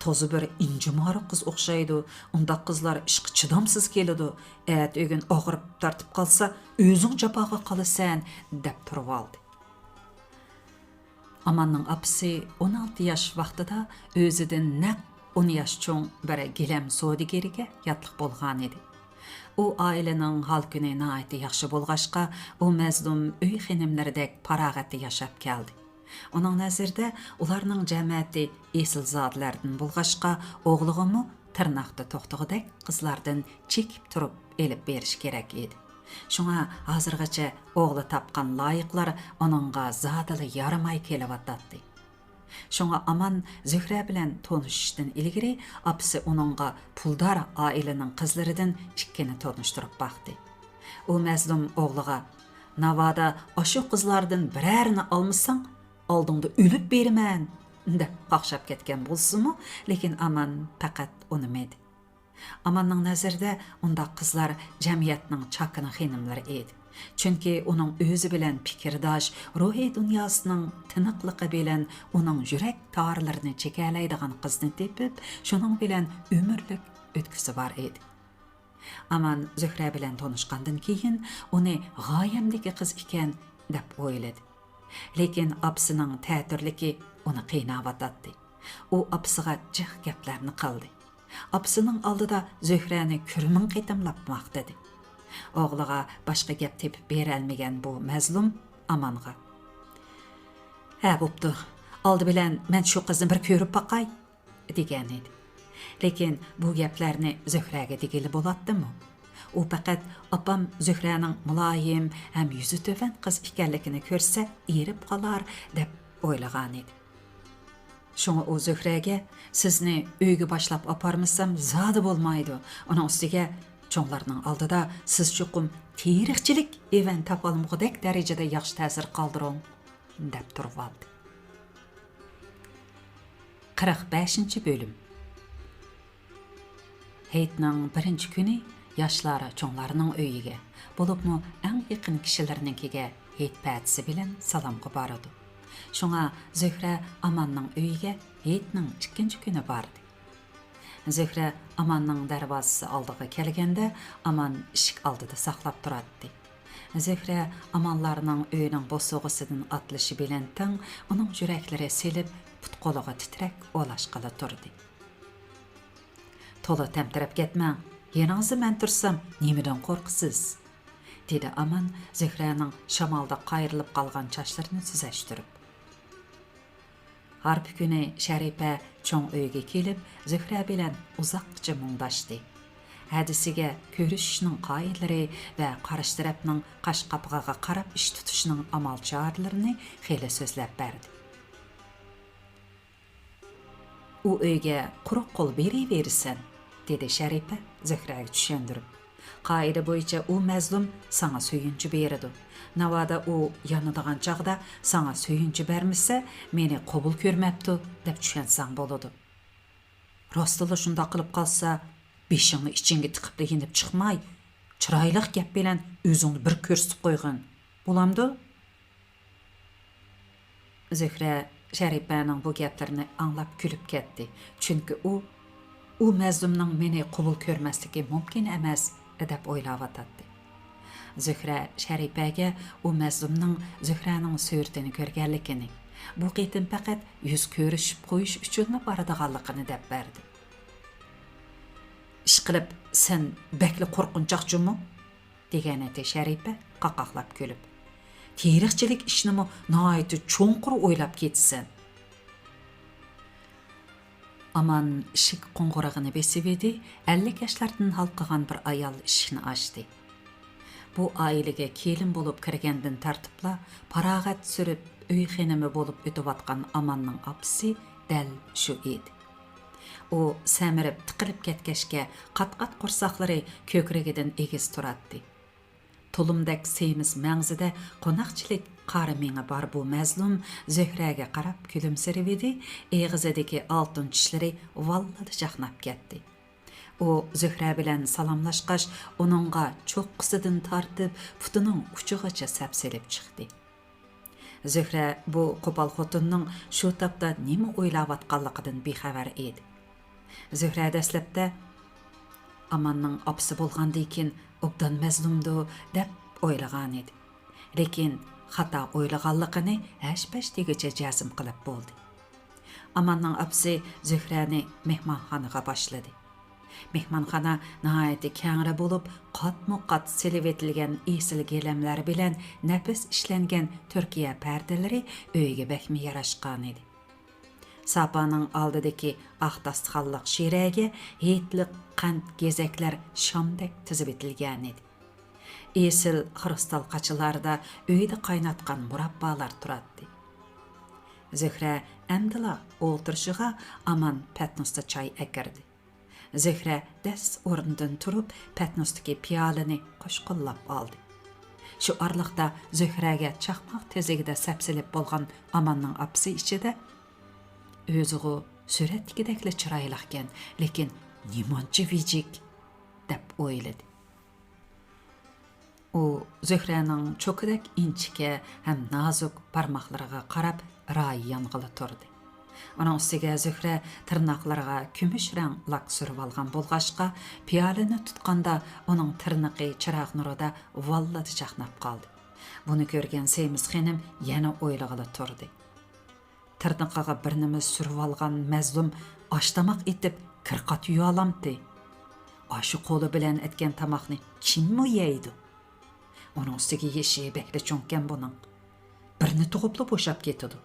«تازا بىر ئىنجىمارۇ قىز ئوخشايدۇ، ئۇنداق قىزلار ئىشقا چىدامسىز كېلىدۇ، ئەتىگۈن ئاغرىپ تارتىپ قالسا، ئۆزۈڭ جاپاغا قالىسەن» دەپ تۇرۇۋالدى. ئاماننىڭ ئاپىسى ئون ئالتە ياش ۋاقتىدا ئۆزىدىن نەق ئون ياش چوڭ بىر گىلەم سودىگىرىگە ياتلىق بولغانىدى. ئۇ ئائىلىنىڭ ھال-كۈنى ناھايىتى ياخشى بولغاچقا، ئۇ مەزلۇم ئۆي خېنىملىرىدەك پاراغەتتە ياشاپ كەلدى. ئۇنىڭ نەزىرىدە، ئۇلارنىڭ جەمەتى ئېسىلزادىلەردىن بولغاچقا، ئوغلىغىمۇ تىرناقتا توختىغۇدەك قىزلاردىن چېكىپ تۇرۇپ ئېلىپ بېرىش كېرەك ئىدى. شۇڭا ھازىرغىچە ئوغلى تاپقان لايىقلار ئۇنىڭغا زادىلا يارىماي كېلىۋاتاتتى. شۇڭا ئامان زۆھرە بىلەن تونۇشۇشتىن ئىلگىرى ئاپىسى ئۇنىڭغا پۇلدار ئائىلىنىڭ قىزلىرىدىن ئىككىنى تونۇشتۇرۇپ باقتى. ئۇ مەزلۇم ئوغلىغا، «ناۋادا ئاشۇ قىزلاردىن بىرەرىنى ئالمىساڭ، ئالدىڭدا ئۆلۈپ بېرىمەن» دەپ قاقشاپ كەتكەن بولسىمۇ، لېكىن ئامان پەقەت ئۇنىمىدى. ئاماننىڭ نەزىرىدە ئۇنداق قىزلار جەمئىيەتنىڭ چاكىنا خېنىملىرى ئىدى. چۈنكى ئۇنىڭ ئۆزى بىلەن پىكىرداش، روھىي دۇنياسىنىڭ تىنىقلىقى بىلەن ئۇنىڭ يۈرەك تارلىرىنى چېكەلەيدىغان قىزنى تېپىپ، شۇنىڭ بىلەن ئۆمۈرلۈك ئۆتكۈسى بار ئىدى. ئامان زۆھرە بىلەن تونۇشقاندىن كېيىن ئۇنى غايەمدىكى قىز ئىكەن دەپ ئويلىدى. لېكىن ئاپىسىنىڭ تەتۈرلۈكى ئۇنى قىيناۋاتاتتى. ئۇ ئاپىسىغا جىق گەپلەرنى قىلدى. ئاپىسىنىڭ ئالدىدا زۆھرەنى كۈرمىڭ قېتىملاپ ماختىدى. ئوغلىغا باشقا گەپ تېپىپ بېرەلمىگەن بۇ مەزلۇم ئامانغا، «ھە، بوپتۇ، ئالدى بىلەن مەن شۇ قىزنى بىر كۆرۈپ باقاي» دېگەنىدى. لېكىن بۇ گەپلەرنى زۆھرەگە دېگىلى بولاتتىمۇ؟ ئۇ پەقەت ئاپام زۆھرەنىڭ مۇلايىم ھەم يۈزى تۆۋەن قىز ئىكەنلىكىنى كۆرسە ئېرىپ قالار دەپ ئويلىغانىدى. شۇڭا ئۇ زۆھرەگە، «سىزنى ئۆيگە باشلاپ ئاپارمىسام زادى بولمايدۇ. ئۇنىڭ ئۈستىگە چوڭلارنىڭ ئالدىدا سىز چوقۇم تىرىكچىلىك ئېۋەن تاپالمىغۇدەك دەرىجىدە ياخشى تەسىر قالدۇرۇڭ» دەپ تۇرۇۋالدى. قىرىق بەشىنچى بۆلۈم. ھېيتنىڭ بىرىنچى كۈنى ياشلار چوڭلارنىڭ ئۆيىگە، بولۇپمۇ ئەڭ يېقىن كىشىلىرىنىڭكىگە ھېيت پەتىسى بىلەن سالامغا بارىدۇ. شۇڭا زۆھرە ئاماننىڭ ئۆيىگە ھېيتنىڭ ئىككىنچى كۈنى باردى. زۆھرە ئاماننىڭ دەرۋازىسى ئالدىغا كەلگەندە، ئامان ئىشىك ئالدىدا ساقلاپ تۇراتتى. زۆھرە ئامانلارنىڭ ئۆيىنىڭ بوسۇغىسىدىن ئاتلىشى بىلەن تەڭ ئۇنىڭ يۈرەكلىرى سېلىپ، پۇت-قولىغا تىترەك ئولاشقىلى تۇردى. «تولا تەمتىرەپ كەتمەڭ، يېنىڭىزدا مەن تۇرسام، نېمىدىن قورقىسىز؟» دېدى ئامان زۆھرەنىڭ شامالدا قايرىلىپ قالغان چاچلىرىنى تۈزەشتۈرۈپ. ھارپا كۈنى شەرىپە چوڭ ئۆيگە كېلىپ، زۆھرە بىلەن ئۇزاققىچە مۇڭداشتى. ھەدىسىگە كۆرۈشۈشنىڭ قائىدىلىرى ۋە قارشى تەرەپنىڭ قاش-قاپىقىغا قاراپ ئىش تۇتۇشىنىڭ ئامال-چارىلىرىنى خېلى سۆزلەپ بەردى. «ئۇ ئۆيگە قۇرۇق قول بېرىۋېرىسەن»، دېدى شەرىپە زۆھرەگە چۈشەندۈرۈپ. قائىدە بويىچە ئۇ مەزلۇم ساڭا سۆيۈنچە بېرىدۇ. ناۋادا ئۇ يانىدىغان چاغدا ساڭا سۆيۈنچە بەرمىسە، مېنى قوبۇل كۆرمەپتۇ، دەپ چۈشەنسەڭ بولىدۇ. راستلا شۇنداق قىلىپ قالسا، بېشىڭنى ئىچىڭگە تىقىپلا يېنىپ چىقماي، چىرايلىق گەپ بىلەن ئۆزۈڭنى بىر كۆرسىتىپ قويغىن. بولامدۇ؟ زۆھرە شەرىپەنىڭ بۇ گەپلىرىنى ئاڭلاپ كۈلۈپ كەتتى. چۈنكى ئۇ، ئۇ مەزلۇمنىڭ مېنى قوبۇل كۆرمەسلىكى مۇمكىن ئەمەس، دەپ ئويلاۋاتاتتى. زۆھرە شەرىپەگە ئۇ مەزلۇمنىڭ زۆھرەنىڭ سۈرىتىنى كۆرگەنلىكىنى، بۇ قېتىم پەقەت يۈز كۆرۈشۈپ قويۇش ئۈچۈنلا بارىدىغانلىقىنى دەپ بەردى. ئىشقىلىپ، سەن بەكلا قورقۇنچاق جۇمۇ؟ دېگەنىدى شەرىپە قاقاقلاپ كۈلۈپ. تىرىكچىلىك ئىشنىمۇ ناھايىتى چوڭقۇر ئويلاپ كېتىسەن. ئامان ئىشىك قوڭغۇرىقىنى بېسىۋىدى، ئەللىك ياشلاردىن ھالقىغان بىر ئايال ئىشىكنى ئاچتى. بۇ ئائىلىگە كېلىن بولۇپ كىرگەندىن تارتىپلا پاراغەت سۈرۈپ ئۆي خېنىمى بولۇپ ئۆتۈۋاتقان ئاماننىڭ ئاپىسى دەل شۇ ئىدى. ئۇ سەمرىپ تىقىلىپ كەتكەچكە، قات-قات قورساقلىرى كۆكرىكىدىن ئېگىز تۇراتتى. تۇلۇمدەك سېمىز مەڭزىدە قوناقچىلىك قارا مېڭە بار بۇ مەزلۇم زۆھرەگە قاراپ كۈلۈمسىرىۋىدى، ئېغىزىدىكى ئالتۇن چىشلىرى ۋاللىدە چاقناپ كەتتى. ئۇ زۆھرە بىلەن سالاملاشقاچ، ئۇنىڭغا چوققىسىدىن تارتىپ پۇتىنىڭ ئۇچىغىچە سەپسېلىپ چىقتى. زۆھرە بۇ قوپال خوتۇننىڭ شۇ تاپتا نېمە ئويلاۋاتقانلىقىدىن بىخەۋەر ئىدى. زۆھرە دەسلەپتە ئاماننىڭ ئاپىسى بولغاندىكىن ئوبدان مەزلۇمدۇ دەپ ئويلىغانىدى. لېكىن خاتا ئويلىغانلىقىنى ھەش-پەش دېگۈچە جەزم قىلىپ بولدى. ئاماننىڭ ئاپىسى زۆھرەنى مېھمانخانىغا باشلىدى. مېھمانخانا ناھايىتى كەڭرى بولۇپ، قاتمۇ قات سېلىۋېتىلگەن ئېسىل گىلەملەر بىلەن نەپىس ئىشلەنگەن تۈركىيە پەردىلىرى ئۆيگە بەكمۇ ياراشقانىدى. ساپانىڭ ئالدىدىكى ئاق داستىخانلىق شىرەگە ھىدلىق قەنت گېزەكلەر شامدەك تىزىۋېتىلگەنىدى. ئېسىل خرۇستال قاچىلاردا ئۆيدە قايناتقان مۇراببالار تۇراتتى. زۆھرە ئەمدىلا ئولتۇرۇشىغا ئامان پەتنۇستا چاي ئەكىردى. زۆھرە دەس ئورنىدىن تۇرۇپ، پەتنۇستىكى پىيالىنى قوشقۇنلاپ ئالدى. شۇ ئارىلىقتا زۆھرەگە چاقماق تېزىكىدە سەپسېلىپ بولغان ئاماننىڭ ئاپىسى ئىچىدە، ئۆزىغۇ سۈرەتتىكىدەكلا چىرايلىقكەن، لېكىن نېمانچە ۋىجىك، دەپ ئويلىدى. ئۇ زۆھرەنىڭ چوكىدەك ئىنچىكە ھەم نازۇك بارماقلىرىغا قاراپ رايى يانغىلى تۇردى. ئۇنىڭ ئۈستىگە زۆھرە تىرناقلىرىغا كۈمۈش رەڭ لاك سۈرۈۋالغان بولغاچقا، پىيالىنى تۇتقاندا ئۇنىڭ تىرنىقى چىراغ نۇرىدا ۋاللىدە چاقناپ قالدى. بۇنى كۆرگەن سېمىز خېنىم يەنە ئويلىغىلى تۇردى. تىرنىقىغا بىر نېمە سۈرۈۋالغان مەزلۇم ئاش-تاماق ئېتىپ، كىر-قات يۇيالامتى؟ ئاشۇ قولى بىلەن ئەتكەن تاماقنى كىممۇ يەيدۇ؟ ئۇنىڭ ئۈستىگە يېشى بەكلا چوڭكەن بۇنىڭ. بىرنى تۇغۇپلا بوشاپ كېتىدۇ.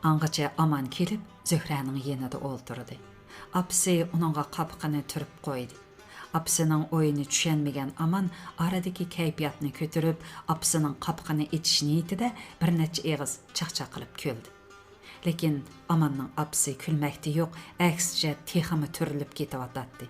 ئاڭغىچە ئامان كېلىپ، زۆھرەنىڭ يېنىدا ئولتۇردى. ئاپىسى ئۇنىڭغا قاپىقىنى تۈرۈپ قويدى. ئاپىسىنىڭ ئويىنى چۈشەنمىگەن ئامان ئارىدىكى كەيپىياتنى كۆتۈرۈپ، ئاپىسىنىڭ قاپىقىنى ئېچىش نىيىتىدە بىر نەچچە ئېغىز چاقچاق قىلىپ كۈلدى. لېكىن ئاماننىڭ ئاپىسى كۈلمەكتە يوق، ئەكسىچە تېخىمۇ تۈرۈلۈپ كېتىۋاتاتتى.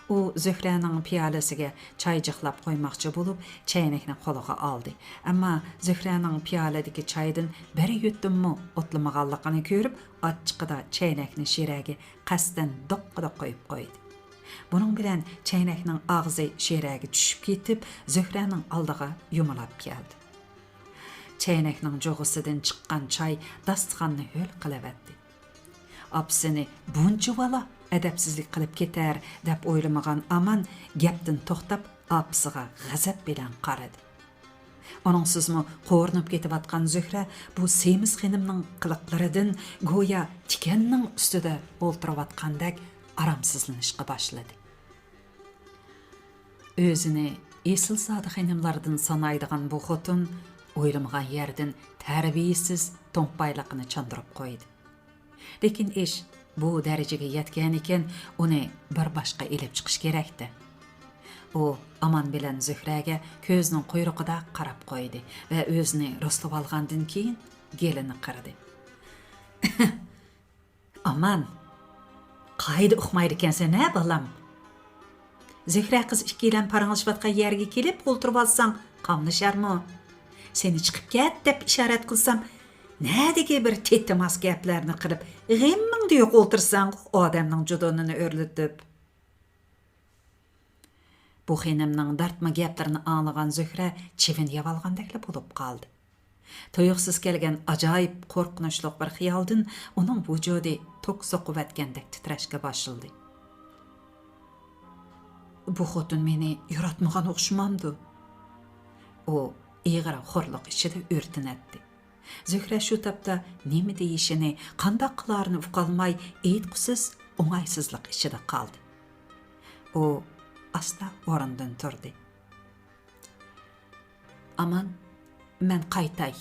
ئۇ زۆھرەنىڭ پىيالىسىگە چاي جىقلاپ قويماقچى بولۇپ، چەينەكنى قولىغا ئالدى. ئەمما زۆھرەنىڭ پىيالىدىكى چايدىن بىر يۇتۇممۇ ئوتلىمىغانلىقىنى كۆرۈپ، ئاچچىقىدا چەينەكنى شىرەگە قەستەن دوققىدە قويۇپ قويدى. بۇنىڭ بىلەن چەينەكنىڭ ئاغزى شىرەگە چۈشۈپ كېتىپ، زۆھرەنىڭ ئالدىغا يۇمىلاپ كەلدى. چەينەكنىڭ جۇغىسىدىن چىققان چاي داستىخاننى ھۆل قىلىۋەتتى. ئاپىسىنى بۇنچىۋالا ئەدەپسىزلىك قىلىپ كېتەر دەپ ئويلىمىغان ئامان گەپتىن توختاپ، ئاپىسىغا غەزەپ بىلەن قارىدى. ئۇنىڭسىزمۇ قورۇنۇپ كېتىۋاتقان زۆھرە بۇ سېمىز خېنىمنىڭ قىلىقلىرىدىن گويا تىكەننىڭ ئۈستىدە ئولتۇرۇۋاتقاندەك ئارامسىزلىنىشقا باشلىدى. ئۆزىنى ئېسىلزادە خېنىملاردىن سانايدىغان بۇ خوتۇن ئويلىمىغان يەردىن تەربىيىسىز تومپايلىقىنى چاندۇرۇپ قويدى. لېكىن ئىش بۇ دەرىجىگە يەتكەنىكەن، ئۇنى بىر باشقا ئېلىپ چىقىش كېرەكتى. ئۇ ئامان بىلەن زۆھرەگە كۆزىنىڭ قۇيرۇقىدا قاراپ قويدى ۋە ئۆزىنى رۇسلىۋالغاندىن كېيىن گېلىنى قىردى. ئامان، قايدا ئۇقمايدىكەنسەن ھە، بالام؟ زۆھرە قىز ئىككىيلەن پاراڭلىشىۋاتقان يەرگە كېلىپ ئولتۇرۇۋالساڭ قاملىشارمۇ؟ سېنى چىقىپ كەت دەپ ئىشارەت قىلسام، نەدىكى بىر تېتىماس گەپلەرنى قىلىپ، غىممىڭدە يوق ئولتۇرساڭ، ئادەمنىڭ جۇدۇنىنى ئۆرلىتىپ. بۇ خېنىمنىڭ دارتما گەپلىرىنى ئاڭلىغان زۆھرە چىۋىن يەۋالغاندەكلا بولۇپ قالدى. تۇيۇقسىز كەلگەن ئاجايىپ قورقۇنچلۇق بىر خىيالدىن ئۇنىڭ ۋۇجۇدى توك سوقۇۋەتكەندەك تىترەشكە باشلىدى. بۇ خوتۇن مېنى ياراتمىغان ئوخشىمامدۇ؟ ئۇ ئېغىر خورلۇق ئىچىدە ئۆرتىنەتتى. زۆھرە شۇ تاپتا نېمە دېيىشىنى، قانداق قىلارىنى ئۇقالماي، ئېيتقۇسىز ئوڭايسىزلىق ئىچىدە قالدى. ئۇ ئاستا ئورنىدىن تۇردى. ئامان، مەن قايتاي.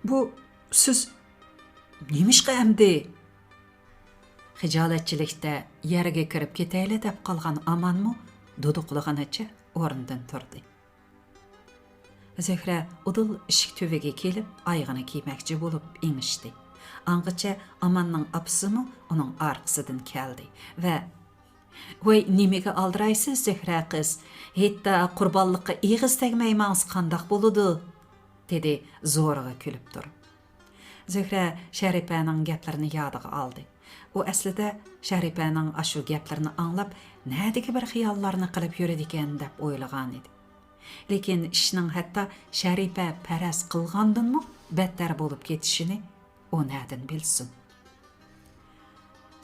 بۇ سىز نېمىشقا ئەمدى؟ خىجالەتچىلىكتە يەرگە كىرىپ كېتەيلى دەپ قالغان ئامانمۇ دۇدۇقلىغىنىچە ئورنىدىن تۇردى. زۆھرە ئۇدۇل ئىشىك تۈۋىگە كېلىپ، ئايىغىنى كىيمەكچى بولۇپ ئېڭىشتى. ئاڭغىچە ئاماننىڭ ئاپىسىمۇ ئۇنىڭ ئارقىسىدىن كەلدى ۋە، ۋاي، نېمىگە ئالدىرايسىز، زۆھرە قىز؟ ھېيتتا قۇربانلىققا ئېغىز تەگمەي ماڭسا قانداق بولىدۇ؟ دېدى زورىغا كۈلۈپ تۇرۇپ. زۆھرە شەرىپەنىڭ گەپلىرىنى يادىغا ئالدى. ئۇ ئەسلىدە شەرىپەنىڭ ئاشۇ گەپلىرىنى ئاڭلاپ، نەدىكى بىر خىياللارنى قىلىپ يۈرىدىكەن دەپ ئويلىغانىدى. لېكىن ئىشنىڭ ھەتتا شەرىپە پەرەز قىلغاندىنمۇ بەتتەر بولۇپ كېتىشىنى ئۇ نەدىن بىلسۇن؟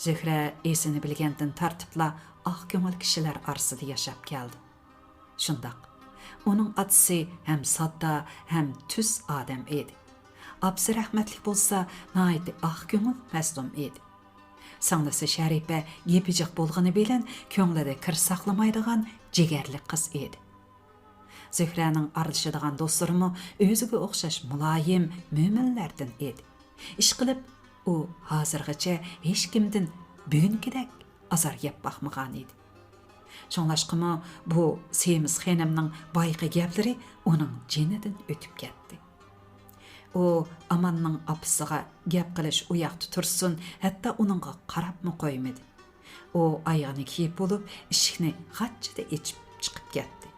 زۆھرە ئېسىنى بىلگەندىن تارتىپلا ئاق كۆڭۈل كىشىلەر ئارىسىدا ياشاپ كەلدى. شۇنداق، ئۇنىڭ ئاتىسى ھەم ساددا، ھەم تۈز ئادەم ئىدى. ئاپىسى رەھمەتلىك بولسا ناھايىتى ئاق كۆڭۈل، مەزلۇم ئىدى. سىڭلىسى شەرىپە گېپى جىق بولغىنى بىلەن كۆڭلىدە كىر ساقلىمايدىغان جىگەرلىك قىز ئىدى. زۆھرەنىڭ ئارىلىشىدىغان دوستلىرىمۇ ئۆزىگە ئوخشاش مۇلايىم، مۆمىنلەردىن ئىدى. ئىشقىلىپ، ئۇ ھازىرغىچە ھېچكىمدىن بۈگۈنكىدەك ئازار يەپ باقمىغان ئىدى. شۇڭلاشقىمۇ بۇ سېمىز خېنىمنىڭ بايىقى گەپلىرى ئۇنىڭ جېنىدىن ئۆتۈپ كەتتى. ئۇ ئاماننىڭ ئاپىسىغا گەپ قىلىش ئۇ ياقتا تۇرسۇن، ھەتتا ئۇنىڭغا قاراپمۇ قويمىدى. ئۇ ئايىغىنى كىيىپ بولۇپ، ئىشىكنى غاچچىدە ئېچىپ چىقىپ كەتتى.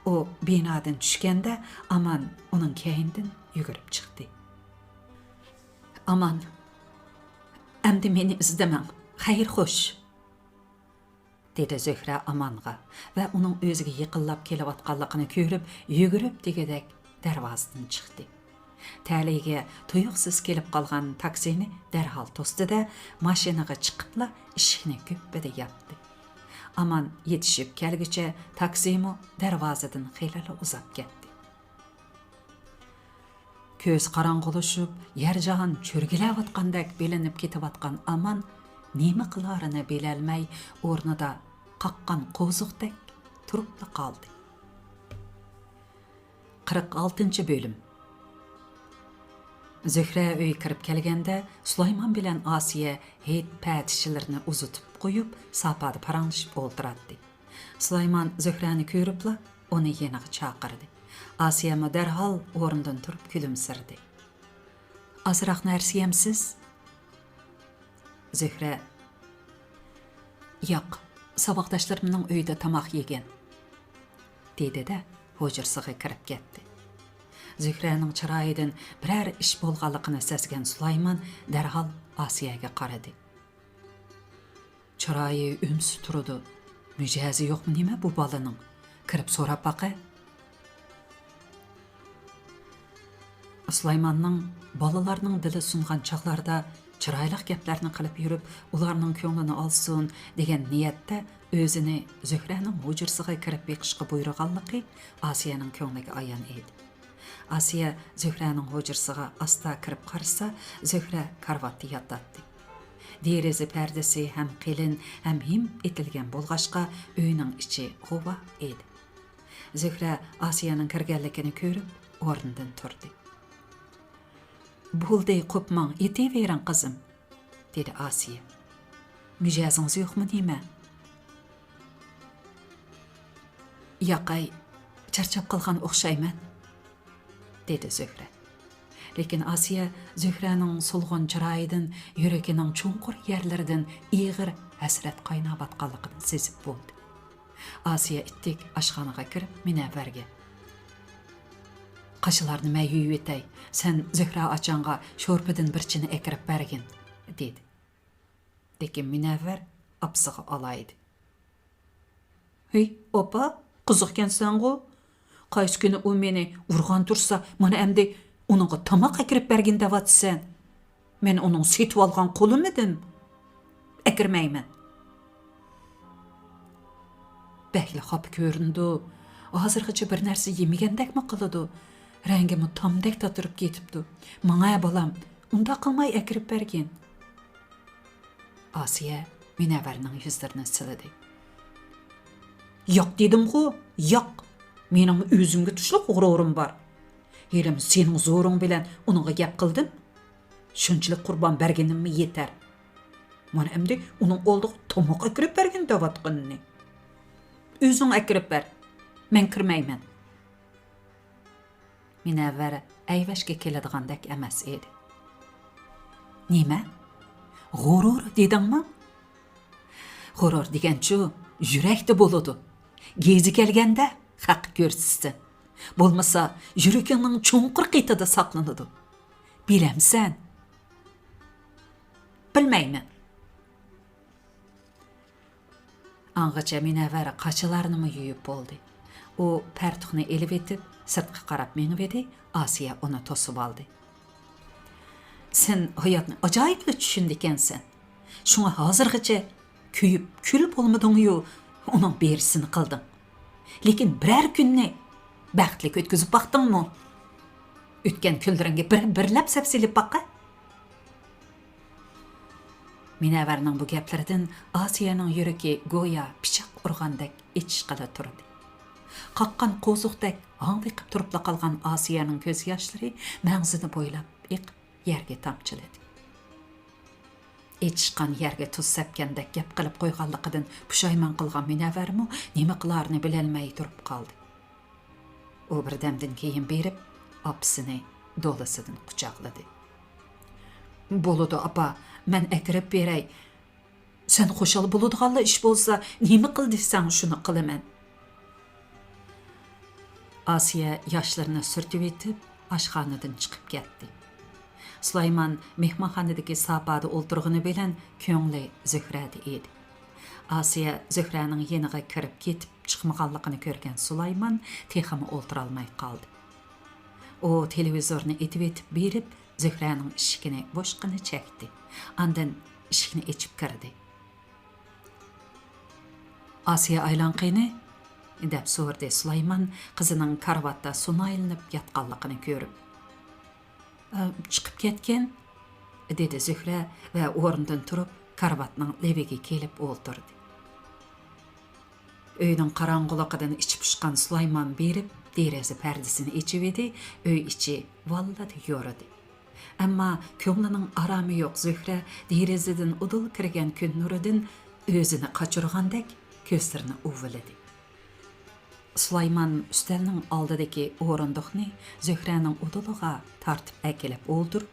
ئۇ بىنادىن چۈشكەندە، ئامان ئۇنىڭ كەينىدىن يۈگۈرۈپ چىقتى. ئامان، ئەمدى مېنى ئىزدىمەڭ، خەير خوش! دېدى زۆھرە ئامانغا ۋە ئۇنىڭ ئۆزىگە يېقىنلاپ كېلىۋاتقانلىقىنى كۆرۈپ، يۈگۈرۈپ دېگۈدەك دەرۋازىدىن چىقتى. تەلىيىگە تۇيۇقسىز كېلىپ قالغان تاكسىنى دەرھال توستى-دە، ماشىنىغا چىقىپلا ئىشىكنى گۈپپىدە ياپتى. ئامان يېتىشىپ كەلگۈچە تاكسىمۇ دەرۋازىدىن خېلىلا ئۇزاپ كەتتى. كۆز قاراڭغۇلىشىپ، يەر-جاھان چۆرگىلەۋاتقاندەك بىلىنىپ كېتىۋاتقان ئامان نېمە قىلارىنى بىلەلمەي، ئورنىدا قاققان قوزۇقتەك تۇرۇپلا قالدى. قىرىق ئالتىنچى بۆلۈم. زۆھرە ئۆيگە كىرىپ كەلگەندە، سۇلايمان بىلەن ئاسىيە ھېيت پەتىشىلىرىنى ئۇزىتىپ قويۇپ، ساپادا پاراڭلىشىپ ئولتۇراتتى. سۇلايمان زۆھرەنى كۆرۈپلا، ئۇنى يېنىغا چاقىردى. ئاسىيەمۇ دەرھال ئورنىدىن تۇرۇپ كۈلۈمسىرىدى. ئازراق نەرسە يەمسىز؟ زۆھرە، ياق، ساۋاقداشلىرىمنىڭ ئۆيىدە تاماق يېگەن، دېدى-دە، ھۇجرىسىغا كىرىپ كەتتى. زۆھرەنىڭ چىرايىدىن بىرەر ئىش بولغانلىقىنى سەزگەن سۇلايمان دەرھال ئاسىيەگە قارىدى. چىرايى ئۈمسۈ تۇرىدۇ. مىجەزى يوقمۇ نېمە بۇ بالىنىڭ؟ كىرىپ سوراپ باقاي. سۇلايماننىڭ بالىلارنىڭ دىلى سۇنغان چاغلاردا چىرايلىق گەپلەرنى قىلىپ يۈرۈپ، ئۇلارنىڭ كۆڭلىنى ئالسۇن دېگەن نىيەتتە ئۆزىنى زۆھرەنىڭ ھۇجرىسىغا كىرىپ بېقىشقا بۇيرۇغانلىقى ئاسىيەنىڭ كۆڭلىگە ئايان ئىدى. ئاسىيە زۆھرەنىڭ ھۇجرىسىغا ئاستا كىرىپ قارىسا، زۆھرە كارىۋاتتا ياتاتتى. دېرىزە پەردىسى ھەم قېلىن، ھەم ھىم ئېتىلگەن بولغاچقا، ئۆينىڭ ئىچى غۇۋا ئىدى. زۆھرە ئاسىيەنىڭ كىرگەنلىكىنى كۆرۈپ، ئورنىدىن تۇردى. بولدى، قوپماڭ، يېتىۋېرىڭ، قىزىم، دېدى ئاسىيە. مىجەزىڭىز يوقمۇ نېمە؟ ياقاي، چارچاپ قالغان ئوخشايمەن، دېدى زۆھرە. لېكىن ئاسىيە زۆھرەنىڭ سولغۇن چىرايىدىن، يۈرىكىنىڭ چوڭقۇر يەرلىرىدىن ئېغىر ھەسرەت قايناۋاتقانلىقىنى سېزىپ بولدى. ئاسىيە ئىتتىك ئاشخانىغا كىرىپ، مۇنەۋۋەرگە: «قاشلارنى مەن يۇيۇۋېتەي، سەن زۆھرە ئاچاڭغا شورپىدىن بىر چىنە ئەكىرىپ بەرگىن» دېدى. لېكىن مۇنەۋۋەر ئاپىسىغا ئالايدى. «ھېي، ئاپا، قىزىقكەنسەنغۇ؟ قايسى كۈنى ئۇ مېنى ئۇرغان تۇرسا، مانا ئەمدى ئۇنىڭغا تاماق ئەكىرىپ بەرگىن دەۋاتىسەن. مەن ئۇنىڭ سېتىۋالغان قولىمىدىم؟ ئەكىرمەيمەن.» بەكلا خاپا كۆرۈنىدۇ. ھازىرغىچە بىر نەرسە يېمىگەندەكمۇ قىلىدۇ. رەڭگىمۇ تامدەك تاتىرىپ كېتىپتۇ. «ماڭە، بالام، ئۇنداق قىلماي ئەكىرىپ بەرگىن.» ئاسىيە مۇنەۋۋەرنىڭ يۈزلىرىنى سىلىدى. «ياق دېدىمغۇ، ياق! مېنىڭمۇ ئۆزۈمگە تۇشلۇق غۇرۇرۇم بار. ھېلىمۇ سېنىڭ زورۇڭ بىلەن ئۇنىڭغا گەپ قىلدىم. شۇنچىلىك قۇربان بەرگىنىممۇ يېتەر. مانا ئەمدى ئۇنىڭ ئالدىغا تاماق ئەكىرىپ بەرگىن دەۋاتقىنىنى. ئۆزۈڭ ئەكىرىپ بەر. مەن كىرمەيمەن.» مۇنەۋۋەر ئەيۋەشكە كېلىدىغاندەك ئەمەس ئىدى. «نېمە؟ غۇرۇر دېدىڭمۇ؟ غۇرۇر دېگەنچۇ، يۈرەكتە بولىدۇ. گېزى كەلگەندە خەققە كۆرسىتىسەن. بولمىسا، يۈرىكىڭنىڭ چوڭقۇر قېتىدا ساقلىنىدۇ. بىلەمسەن؟» «بىلمەيمەن.» ئاڭغىچە مۇنەۋۋەر قاچىلارنىمۇ يۇيۇپ بولدى. ئۇ پەرتۇقنى ئېلىۋېتىپ، سىرتقا قاراپ مېڭىۋىدى، ئاسىيە ئۇنى توسۇۋالدى. «سەن ھاياتنى ئاجايىپلا چۈشىنىدىكەنسەن. شۇڭا ھازىرغىچە كۆيۈپ كۈل بولمىدىڭيۇ، ئۇنىڭ بېرىشىنى قىلدىڭ. لېكىن بىرەر كۈننى بەختلىك ئۆتكۈزۈپ باقتىڭمۇ؟ ئۆتكەن كۈنلىرىڭگە بىر، بىرلەپ سەپ سېلىپ باققا.» مۇنەۋۋەرنىڭ بۇ گەپلىرىدىن ئاسىيەنىڭ يۈرىكى گويا پىچاق ئۇرغاندەك ئېچىشقىلا تۇردى. قاققان قوزۇقتەك ھاڭۋېقىپ تۇرۇپلا قالغان ئاسىيەنىڭ كۆز ياشلىرى مەڭزىنى بويلاپ ئېقىپ يەرگە تامچىلىدى. ئېچىشقان يەرگە تۇز سەپكەندەك گەپ قىلىپ قويغانلىقىدىن پۇشايمان قىلغان مۇنەۋۋەرمۇ نېمە قىلارىنى بىلەلمەي تۇرۇپ قالدى. ئۇ بىردەمدىن كېيىن بېرىپ، ئاپىسىنى دولىسىدىن قۇچاقلىدى. «بولىدۇ، ئاپا، مەن ئەكىرىپ بېرەي. سەن خۇشال بولىدىغانلا ئىش بولسا، نېمە قىل دېسەڭ، شۇنى قىلىمەن.» ئاسىيە ياشلىرىنى سۈرتۈۋېتىپ، ئاشخانىدىن چىقىپ كەتتى. سۇلايمان مېھمانخانىدىكى ساپادا ئولتۇرغىنى بىلەن كۆڭلى زۆھرەدە ئىدى. ئاسىيە زۆھرەنىڭ يېنىغا كىرىپ كېتىپ چىقمىغانلىقىنى كۆرگەن سۇلايمان تېخىمۇ ئولتۇرالماي قالدى. ئۇ تېلېۋىزورنى ئېتىۋېتىپ بېرىپ، زۆھرەنىڭ ئىشىكىنى بوشقىنە چەكتى. ئاندىن ئىشىكنى ئېچىپ كىردى. «ئاسىيە ئايلاڭ قېنى؟» دەپ سورىدى سۇلايمان قىزىنىڭ كارىۋاتتا سۇنايلىنىپ ياتقانلىقىنى كۆرۈپ. «ئە، چىقىپ كەتكەن»، دېدى زۆھرە ۋە ئورنىدىن تۇرۇپ، كارىۋاتنىڭ لېۋىگە كېلىپ ئولتۇردى. ئۆينىڭ قاراڭغۇلۇقىدىن ئىچى پۇشقان سۇلايمان بېرىپ، دېرىزە پەردىسىنى ئېچىۋىدى، ئۆي ئىچى ۋاللىدە يورۇدى. ئەمما كۆڭلىنىڭ ئارامى يوق زۆھرە دېرىزىدىن ئۇدۇل كىرگەن كۈن نۇرىدىن ئۆزىنى قاچۇرغاندەك كۆزلىرىنى ئۇۋىلىدى. سۇلايمان ئۈستەلنىڭ ئالدىدىكى ئورۇندۇقنى زۆھرەنىڭ ئۇدۇلىغا تارتىپ ئەكېلىپ ئولتۇرۇپ،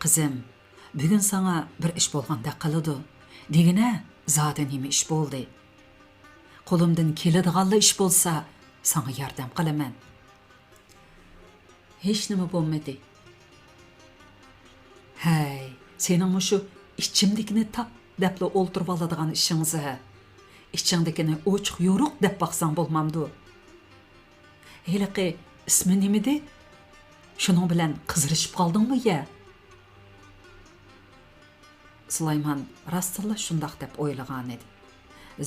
«قىزىم، بۈگۈن ساڭا بىر ئىش بولغاندەك قىلىدۇ. دېگىنە، زادى نېمە ئىش بولدى؟ قولۇمدىن كېلىدىغانلا ئىش بولسا، ساڭا ياردەم قىلىمەن.» «ھېچنېمە بولمىدى.» «ھەي، سېنىڭ مۇشۇ ئىچىمدىكىنى تاپ دەپلا ئولتۇرۇۋالىدىغان ئىشىڭزا، ئىچىڭدىكىنى ئوچۇق يورۇق دەپ باقساڭ بولمامدۇ؟ ھېلىقى ئىسمى نېمىدى؟ شۇنىڭ بىلەن قىزىرىشىپ قالدىڭمۇ يە؟» سۇلايمان راستتىنلا شۇنداق دەپ ئويلىغانىدى.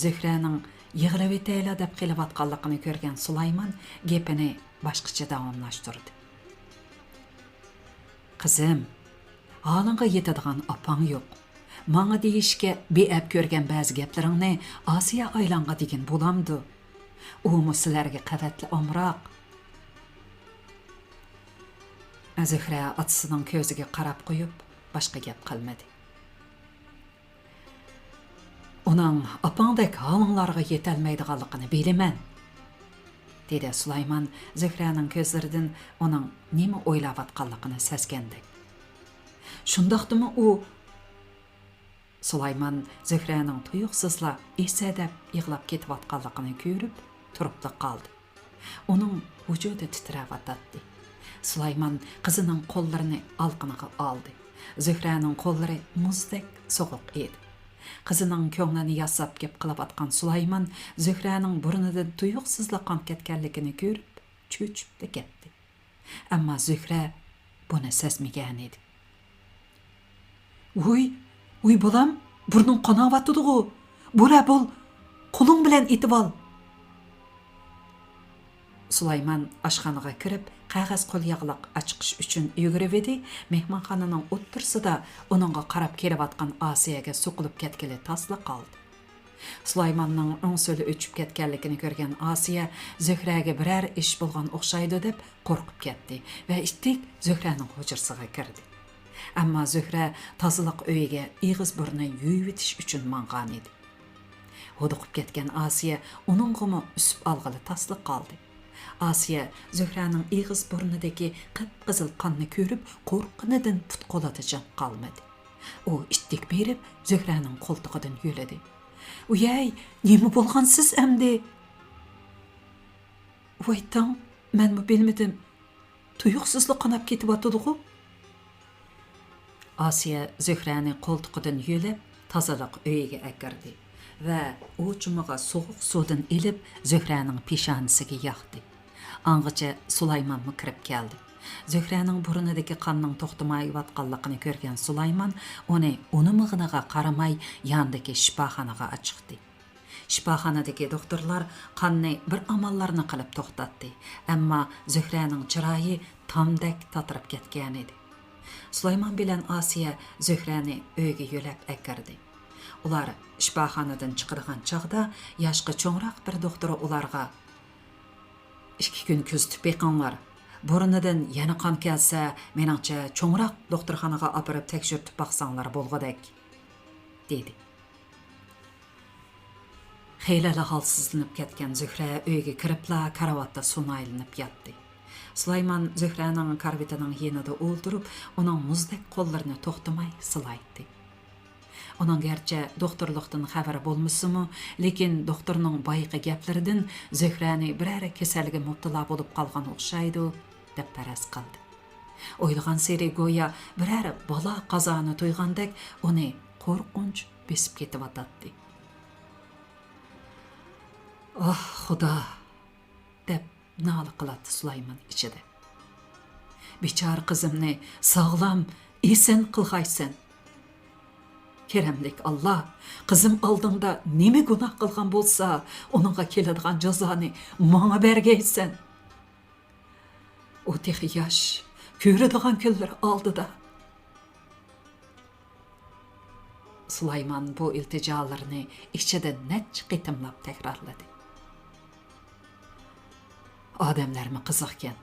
زۆھرەنىڭ يىغلىۋېتەيلا دەپ قېلىۋاتقانلىقىنى كۆرگەن سۇلايمان گېپىنى باشقىچە داۋاملاشتۇردى. «قىزىم، ھالىڭغا يېتىدىغان ئاپاڭ يوق. ماڭا دېيىشكە بىئەپ كۆرگەن بەزى گەپلىرىڭنى ئاسىيە ئايلاڭغا دېگىن بولامدۇ؟ ئۇمۇ سىلەرگە قەۋەتلا ئامراق.» زۆھرە ئاتىسىنىڭ كۆزىگە قاراپ قويۇپ، باشقا گەپ قىلمىدى. «ئۇنىڭ ئاپاڭدەك ھالىڭلارغا يېتەلمەيدىغانلىقىنى بىلىمەن. دېدى سۇلايمان زۆھرەنىڭ كۆزلىرىدىن ئۇنىڭ نېمە ئويلاۋاتقانلىقىنى سەزگەندەك. شۇنداقتىمۇ ئۇ؟ سۇلايمان زۆھرەنىڭ تۇيۇقسىزلا ئېسەدەپ يىغلاپ كېتىۋاتقانلىقىنى كۆرۈپ، تۇرۇپلا قالدى. ئۇنىڭ ۋۇجۇدى تىترەۋاتاتتى. سۇلايمان قىزىنىڭ قوللىرىنى ئالىقىنىغا ئالدى. زۆھرەنىڭ قوللىرى مۇزدەك سوغۇق ئىدى. قىزىنىڭ كۆڭلىنى ياساپ گەپ قىلىۋاتقان سۇلايمان زۆھرەنىڭ بۇرنىدىن تۇيۇقسىزلا قان كەتكەنلىكىنى كۆرۈپ، چۆچۈپلا كەتتى. ئەمما زۆھرە بۇنى سەزمىگەنىدى. ۋۇي، ۋۇي بالام، بۇرنۇڭ قاناۋاتىدىغۇ. بۇرە بول، قولۇڭ بىلەن ئېتىۋال. سۇلايمان ئاشخانىغا كىرىپ، قەغەز قولياغلىق ئاچىقىش ئۈچۈن يۈگۈرۈۋىدى، مېھمانخانىنىڭ ئوتتۇرىسىدا ئۇنىڭغا قاراپ كېلىۋاتقان ئاسىيەگە سوقۇلۇپ كەتكىلى تاسلا قالدى. سۇلايماننىڭ ئوڭ سولى ئۆچۈپ كەتكەنلىكىنى كۆرگەن ئاسىيە زۆھرەگە بىرەر ئىش بولغان ئوخشايدۇ دەپ قورقۇپ كەتتى ۋە ئىتتىك زۆھرەنىڭ ھۇجرىسىغا كىردى. ئەمما زۆھرە تازىلىق ئۆيىگە ئېغىز بۇرنىنى يۇيۇۋېتىش ئۈچۈن ماڭغانىدى. ھودۇقۇپ كەتكەن ئاسىيە ئۇنىڭغىمۇ ئۈسۈپ ئالغىلى تاسلا قالدى. ئاسىيە زۆھرەنىڭ ئېغىز بۇرنىدىكى قىپقىزىل قاننى كۆرۈپ قورققىنىدىن پۇت-قولىدا جان قالمىدى. ئۇ ئىتتىك بېرىپ زۆھرەنىڭ قولتۇقىدىن يۆلىدى. ۋىيەي، نېمە بولغانسىز ئەمدى؟ ۋايتاڭ، مەنمۇ بىلمىدىم. تۇيۇقسىزلا قاناپ كېتىۋاتىدىغۇ؟ ئاسىيە زۆھرەنى قولتۇقىدىن يۆلەپ، تازىلىق ئۆيىگە ئەكىردى ۋە ئوچۇمىغا سوغۇق سۇدىن ئېلىپ، زۆھرەنىڭ پېشانىسىگە ياقتى. ئاڭغىچە سۇلايمانمۇ كىرىپ كەلدى. زۆھرەنىڭ بۇرنىدىكى قاننىڭ توختىمايۋاتقانلىقىنى كۆرگەن سۇلايمان ئۇنى ئۇنىمىغىنىغا قارىماي، ياندىكى شىپاخانىغا ئاچىقتى. شىپاخانىدىكى دوختۇرلار قاننى بىر ئاماللارنى قىلىپ توختاتتى، ئەمما زۆھرەنىڭ چىرايى تامدەك تاتىرىپ كەتكەنىدى. سۇلايمان بىلەن ئاسىيە زۆھرەنى ئۆيگە يۆلەپ ئەكىردى. ئۇلار شىپاخانىدىن چىقىدىغان چاغدا ياشقا چوڭراق بىر دوختۇر ئۇلارغا، «ئىككى كۈن كۆزىتىپ بېقىڭلار. بۇرنىدىن يەنە قان كەلسە، مېنىڭچە چوڭراق دوختۇرخانىغا ئاپىرىپ تەكشۈرتۈپ باقساڭلار بولغۇدەك» دېدى. خېلىلا ھالسىزلىنىپ كەتكەن زۆھرە ئۆيگە كىرىپلا كارىۋاتتا سۇنايلىنىپ ياتتى. سۇلايمان زۆھرەنىڭ كارىۋىتىنىڭ يېنىدا ئولتۇرۇپ، ئۇنىڭ مۇزدەك قوللىرىنى توختىماي سىلايتتى. ئۇنىڭ گەرچە دوختۇرلۇقتىن خەۋىرى بولمىسىمۇ، لېكىن دوختۇرنىڭ بايىقى گەپلىرىدىن زۆھرەنى بىرەر كېسەلگە مۇپتىلا بولۇپ قالغان ئوخشايدۇ، دەپ پەرەز قىلدى. ئويلىغانسېرى گويا بىرەر بالا قازانى تويغاندەك ئۇنى قورقۇنچ بېسىپ كېتىۋاتاتتى. «ئاھ، خۇدا!» دەپ نالە قىلاتتى سۇلايمان ئىچىدە. «بىچارە قىزىمنى ساغلام، ئېسەن قىلغايسەن. كەرەملىك ئاللا، قىزىم ئالدىڭدا نېمە گۇناھ قىلغان بولسا، ئۇنىڭغا كېلىدىغان جازانى ماڭا بەرگەيسەن. ئۇ تېخى ياش، كۆرىدىغان كۈنلىرى ئالدىدا.» سۇلايمان بۇ ئىلتىجالىرىنى ئىچىدە نەچچە قېتىملاپ تەكرارلىدى. ئادەملەرمۇ قىزىقكەن.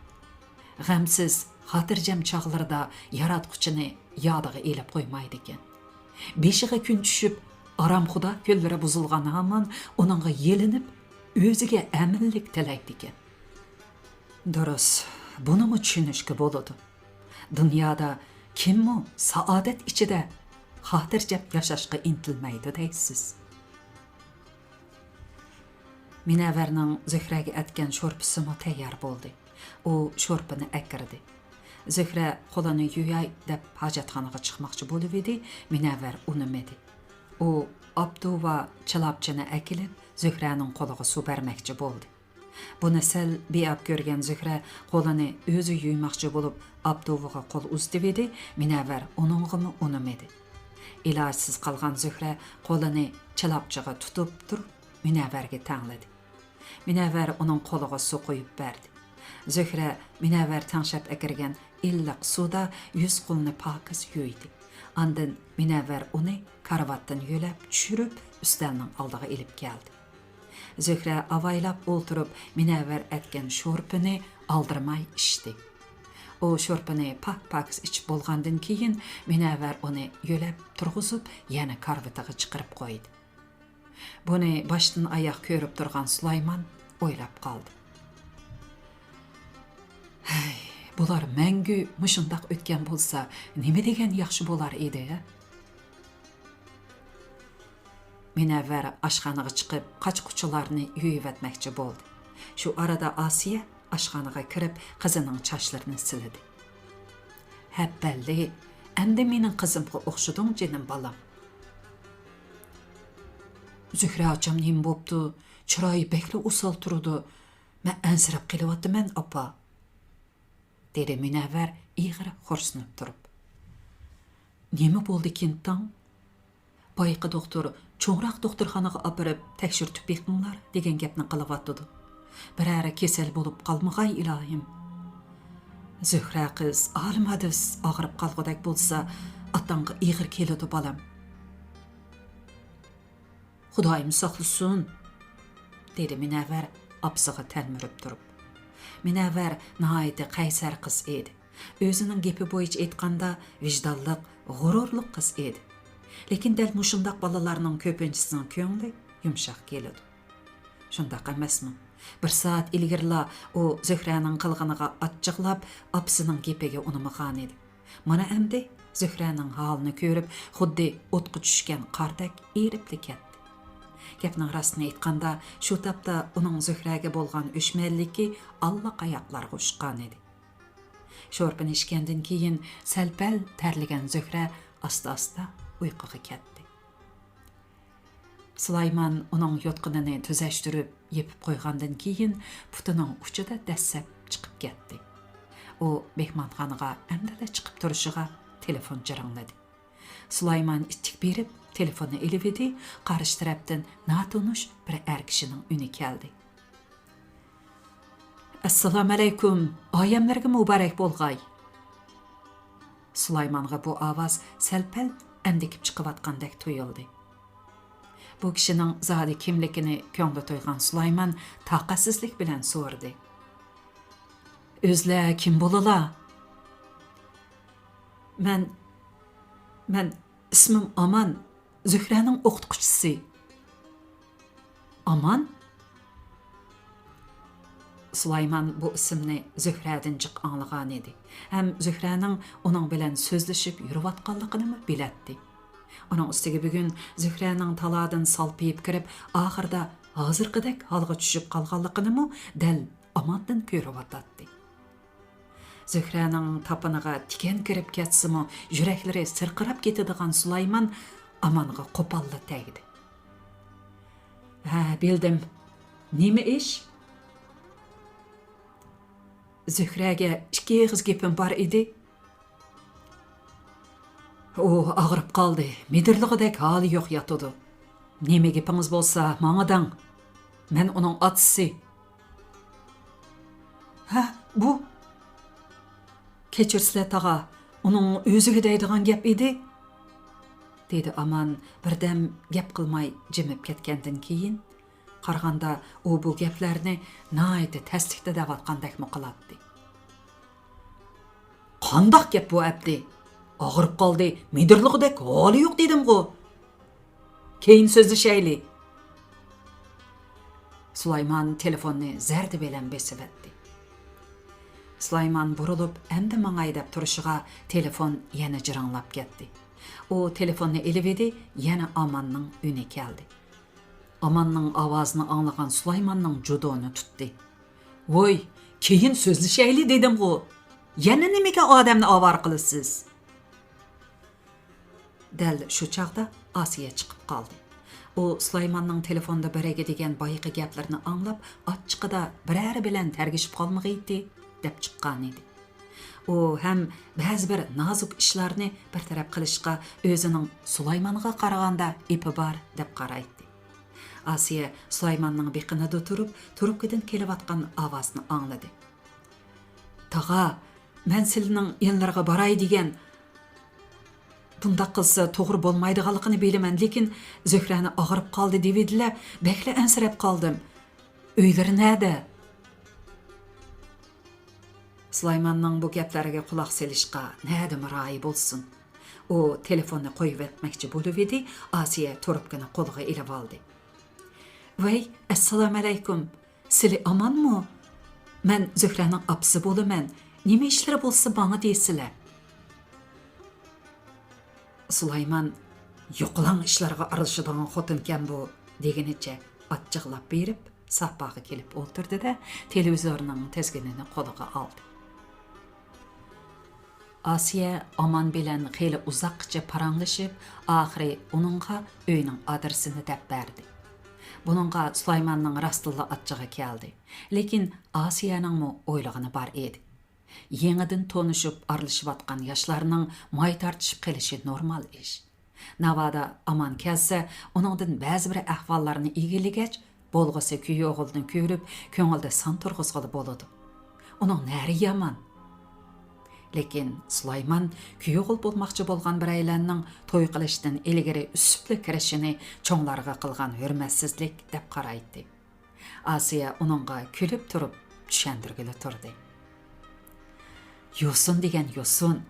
غەمسىز، خاتىرجەم چاغلىرىدا ياراتقۇچىنى يادىغا ئېلىپ قويمايدىكەن. بېشىغا كۈن چۈشۈپ، ئارامخۇدا كۈنلىرى بۇزۇلغان ھامان ئۇنىڭغا يېلىنىپ، ئۆزىگە ئەمىنلىك تىلەيدىكەن. دۇرۇس، بۇنىمۇ چۈشىنىشكە بولىدۇ. دۇنيادا كىممۇ سائادەت ئىچىدە خاتىرجەم ياشاشقا ئىنتىلمەيدۇ دەيسىز؟ مىنەۋەرنىڭ زۆھرەگە ئەتكەن شورپىسىمۇ تەييار بولدى. ئۇ شورپىنى ئەكىردى. زۆھرە قولىنى يۇياي دەپ ھاجەتخانىغا چىقماقچى بولۇۋىدى، مىنەۋەر ئۇنىمىدى. ئۇ ئاپتۇۋا چىلاپچىنى ئەكېلىپ، زۆھرەنىڭ قولىغا سۇ بەرمەكچى بولدى. بۇنى سەل بىئاپ كۆرگەن زۆھرە قولىنى ئۆزى يۇيماقچى بولۇپ، ئاپتۇۋىغا قول ئۇزىتىۋىدى، مىنەۋەر ئۇنىڭغىمۇ ئۇنىمىدى. ئىلاجسىز قالغان زۆھرە قولىنى چىلاپچىغا تۇتۇپ تۇرۇپ، مىنەۋەرگە تەڭلىدى. مىنەۋەر ئۇنىڭ قولىغا سۇ قۇيۇپ بەردى. زۆھرە مىنەۋەر تەڭشەپ ئەكىرگەن ئىللىق سۇدا يۈز-قولىنى پاكىز يۇيدى. ئاندىن مىنەۋەر ئۇنى كارىۋاتتىن يۆلەپ چۈشۈرۈپ، ئۈستەلنىڭ ئالدىغا ئېلىپ كەلدى. زۆھرە ئاۋايلاپ ئولتۇرۇپ، مىنەۋەر ئەتكەن شورپىنى ئالدىرىماي ئىچتى. ئۇ شورپىنى پاك-پاكىز ئىچىپ بولغاندىن كېيىن، مىنەۋەر ئۇنى يۆلەپ تۇرغۇزۇپ، يەنە كارىۋىتىغا چىقىرىپ قويدى. بۇنى باشتىن ئاياق كۆرۈپ تۇرغان سۇلايمان ئويلاپ قالدى. ھەي، بۇلار مەڭگۈ مۇشۇنداق ئۆتكەن بولسا، نېمە دېگەن ياخشى بولار ئىدى، ھە؟ مۇنەۋۋەر ئاشخانىغا چىقىپ، قاچا-قۇچىلارنى يۇيۇۋەتمەكچى بولدى. شۇ ئارىدا ئاسىيە ئاشخانىغا كىرىپ، قىزىنىڭ چاچلىرىنى سىلىدى. ھەپپەللى، ئەمدى مېنىڭ قىزىمغا ئوخشىدىڭ، جېنىم بالام. زۆھرە ئاچام نېمە بوپتۇ؟ چىرايى بەكلا ئوسال تۇرىدۇ. مەن ئەنسىرەپ قېلىۋاتىمەن، ئاپا. دېدى مۇنەۋۋەر ئېغىر خورسىنىپ تۇرۇپ. نېمە بولدىكىن تاڭ؟ بايىقى دوختۇر چوڭراق دوختۇرخانىغا ئاپىرىپ تەكشۈرتۈپ بېقىڭلار دېگەن گەپنى قىلىۋاتىدۇ. بىرەر كېسەل بولۇپ قالمىغاي ئىلاھىم. زۆھرە قىز ئالىمادىس ئاغرىپ قالغۇدەك بولسا، ئاتاڭغا ئېغىر كېلىدۇ بالام. خۇدايىم ساقلىسۇن، دېدى مۇنەۋۋەر ئاپىسىغا تەلمۈرۈپ تۇرۇپ. مۇنەۋۋەر ناھايىتى قەيسەر قىز ئىدى. ئۆزىنىڭ گېپى بويىچە ئېيتقاندا، ۋىجدانلىق، غۇرۇرلۇق قىز ئىدى. لېكىن دەل مۇشۇنداق بالىلارنىڭ كۆپىنچىسىنىڭ كۆڭلى يۇمشاق كېلىدۇ. شۇنداق ئەمەسمۇ؟ بىر سائەت ئىلگىرىلا ئۇ زۆھرەنىڭ قىلغىنىغا ئاچچىقلاپ، ئاپىسىنىڭ گېپىگە ئۇنىمىغانىدى. مانا ئەمدى زۆھرەنىڭ ھالىنى كۆرۈپ، خۇددى ئوتقا چۈشكەن قاردەك ئېرىپلا كەتتى. گەپنىڭ راستىنى ئېيتقاندا، شۇ تاپتا ئۇنىڭ زۆھرەگە بولغان ئۆچمەنلىكى ئاللىقاياقلارغا ئۇچقانىدى. شورپىنى ئىچكەندىن كېيىن سەل-پەل تەرلىگەن زۆھرە ئاستا-ئاستا ئۇيقۇغا كەتتى. سۇلايمان ئۇنىڭ يوتقىنىنى تۈزەشتۈرۈپ، يېپىپ قويغاندىن كېيىن، پۇتىنىڭ ئۇچىدا دەسسەپ چىقىپ كەتتى. ئۇ مېھمانخانىغا ئەمدىلا چىقىپ تۇرۇشىغا تېلېفون جىرىڭلىدى. سۇلايمان ئىتتىك بېرىپ، تېلېفوننى ئېلىۋىدى، قارشى تەرەپتىن ناتونۇش بىر ئەر كىشىنىڭ ئۈنى كەلدى. ئەسسالامۇئەلەيكۇم، ئايەملەرگە مۇبارەك بولغاي. سۇلايمانغا بۇ ئاۋاز سەل-پەل ئەندىكىپ چىقىۋاتقاندەك تۇيۇلدى. بۇ كىشىنىڭ زادى كىملىكىنى كۆڭلى تويغان سۇلايمان تاقەتسىزلىك بىلەن سورىدى. ئۆزلەر كىم بولىلا؟ مەن، مەن ئىسمىم ئامان، زۆھرەنىڭ ئوقۇتقۇچىسى. ئامان؟ سۇلايمان بۇ ئىسىمنى زۆھرەدىن جىق ئاڭلىغانىدى ھەم زۆھرەنىڭ ئۇنىڭ بىلەن سۆزلىشىپ يۈرۈۋاتقانلىقىنىمۇ بىلەتتى. ئۇنىڭ ئۈستىگە بۈگۈن زۆھرەنىڭ تالادىن سالپىيىپ كىرىپ، ئاخىرىدا ھازىرقىدەك ھالغا چۈشۈپ قالغانلىقىنىمۇ دەل ئاماندىن كۆرۈۋاتاتتى. زۆھرەنىڭ تاپىنىغا تىكەن كىرىپ كەتسىمۇ، يۈرەكلىرى سىرقىراپ كېتىدىغان سۇلايمان ئامانغا قوپاللا تەگدى. ھە، بىلدىم. نېمە ئىش؟ زۆھرەگە ئىككى ئېغىز گېپىم بار ئىدى. ئۇ ئاغرىپ قالدى، مىدىرلىغۇدەك ھالى يوق ياتىدۇ. نېمە گېپىڭىز بولسا ماڭا دەڭ. مەن ئۇنىڭ ئاتىسى. ھە، بۇ؟ كەچۈرسىلە تاغا، ئۇنىڭ ئۆزىگە دەيدىغان گەپ ئىدى، دېدى ئامان بىردەم گەپ قىلماي جىمىپ كەتكەندىن كېيىن. قارىغاندا ئۇ بۇ گەپلەرنى ناھايىتى تەسلىكتە دەۋاتقاندەكمۇ قىلاتتى. قانداق گەپ بۇ ئەپتى؟ ئاغرىپ قالدى، مىدىرلىغۇدەك ھالى يوق دېدىمغۇ. كېيىن سۆزلىشەيلى. سۇلايمان تېلېفوننى زەردە بىلەن بېسىۋەتتى. سۇلايمان بۇرۇلۇپ ئەمدى ماڭاي دەپ تۇرۇشىغا تېلېفون يەنە جىرىڭلاپ كەتتى. ئۇ تېلېفوننى ئېلىۋىدى، يەنە ئاماننىڭ ئۈنى كەلدى. ئاماننىڭ ئاۋازىنى ئاڭلىغان سۇلايماننىڭ جۇدۇنى تۇتتى. ۋوي، كېيىن سۆزلىشەيلى دېدىمغۇ. يەنە نېمىگە ئادەمنى ئاۋارە قىلىسىز؟ دەل شۇ چاغدا ئاسىيە چىقىپ قالدى. ئۇ سۇلايماننىڭ تېلېفوندا بىرىگە دېگەن بايىقى گەپلىرىنى ئاڭلاپ، ئاچچىقىدا بىرەرى بىلەن تەرگىشىپ قالمىغىيتتى، دەپ چىققانىدى. ئۇ ھەم بەزى بىر نازۇك ئىشلارنى بىر تەرەپ قىلىشقا ئۆزىنىڭ سۇلايمانغا قارىغاندا ئېپى بار دەپ قارايتتى. ئاسىيە سۇلايماننىڭ بېقىنىدا تۇرۇپ، تۇرۇپكىدىن كېلىۋاتقان ئاۋازنى ئاڭلىدى. تاغا، مەن سىلىنىڭ يېنلىرىغا باراي دېگەن. بۇنداق قىلسا توغرا بولمايدىغانلىقىنى بىلىمەن، لېكىن زۆھرەنى ئاغرىپ قالدى دېۋىدىلە، بەكلا ئەنسىرەپ قالدىم. ئۆيلىرى نەدە؟ سۇلايماننىڭ بۇ گەپلەرگە قۇلاق سېلىشقا نەدىمۇ رايى بولسۇن. ئۇ تېلېفوننى قويۇۋەتمەكچى بولۇۋىدى، ئاسىيە تۇرۇپكىنى قولىغا ئېلىۋالدى. ۋەي، ئەسسالامۇئەلەيكۇم. سىلى ئامانمۇ؟ مەن زۆھرەنىڭ ئاپىسى بولىمەن، نېمە ئىشلىرى بولسا ماڭا دېسىلە. سۇلايمان، يوقىلاڭ ئىشلارغا ئارىلىشىدىغان خوتۇنكەن بۇ، دېگىنىچە ئاچچىقلاپ بېرىپ، ساپاغا كېلىپ ئولتۇردى-دە، تېلېۋىزورنىڭ تىزگىنىنى قولىغا ئالدى. ئاسىيە ئامان بىلەن خېلى ئۇزاققىچە پاراڭلىشىپ، ئاخىرى ئۇنىڭغا ئۆينىڭ ئادرېسىنى دەپ بەردى. بۇنىڭغا سۇلايماننىڭ راستتىنلا ئاچچىقى كەلدى. لېكىن ئاسىيەنىڭمۇ ئويلىغىنى بار ئىدى. يېڭىدىن تونۇشۇپ ئارىلىشىۋاتقان ياشلارنىڭ ماي تارتىشىپ قېلىشى نورمال ئىش. ناۋادا ئامان كەلسە، ئۇنىڭدىن بەزى بىر ئەھۋاللارنى ئىگىلىگەچ، بولغۇسى كۈيئوغۇلنى كۆرۈپ، كۆڭلىدە سان تۇرغۇزغىلى بولىدۇ. ئۇنىڭ نەرى يامان. لېكىن سۇلايمان كۈيئوغۇل بولماقچى بولغان بىرەيلەننىڭ توي قىلىشتىن ئىلگىرى ئۈسۈپلا كىرىشىنى چوڭلارغا قىلغان ھۆرمەتسىزلىك دەپ قارايتتى. ئاسىيە ئۇنىڭغا كۈلۈپ تۇرۇپ چۈشەندۈرگىلى تۇردى. يوسۇن دېگەن يوسۇن.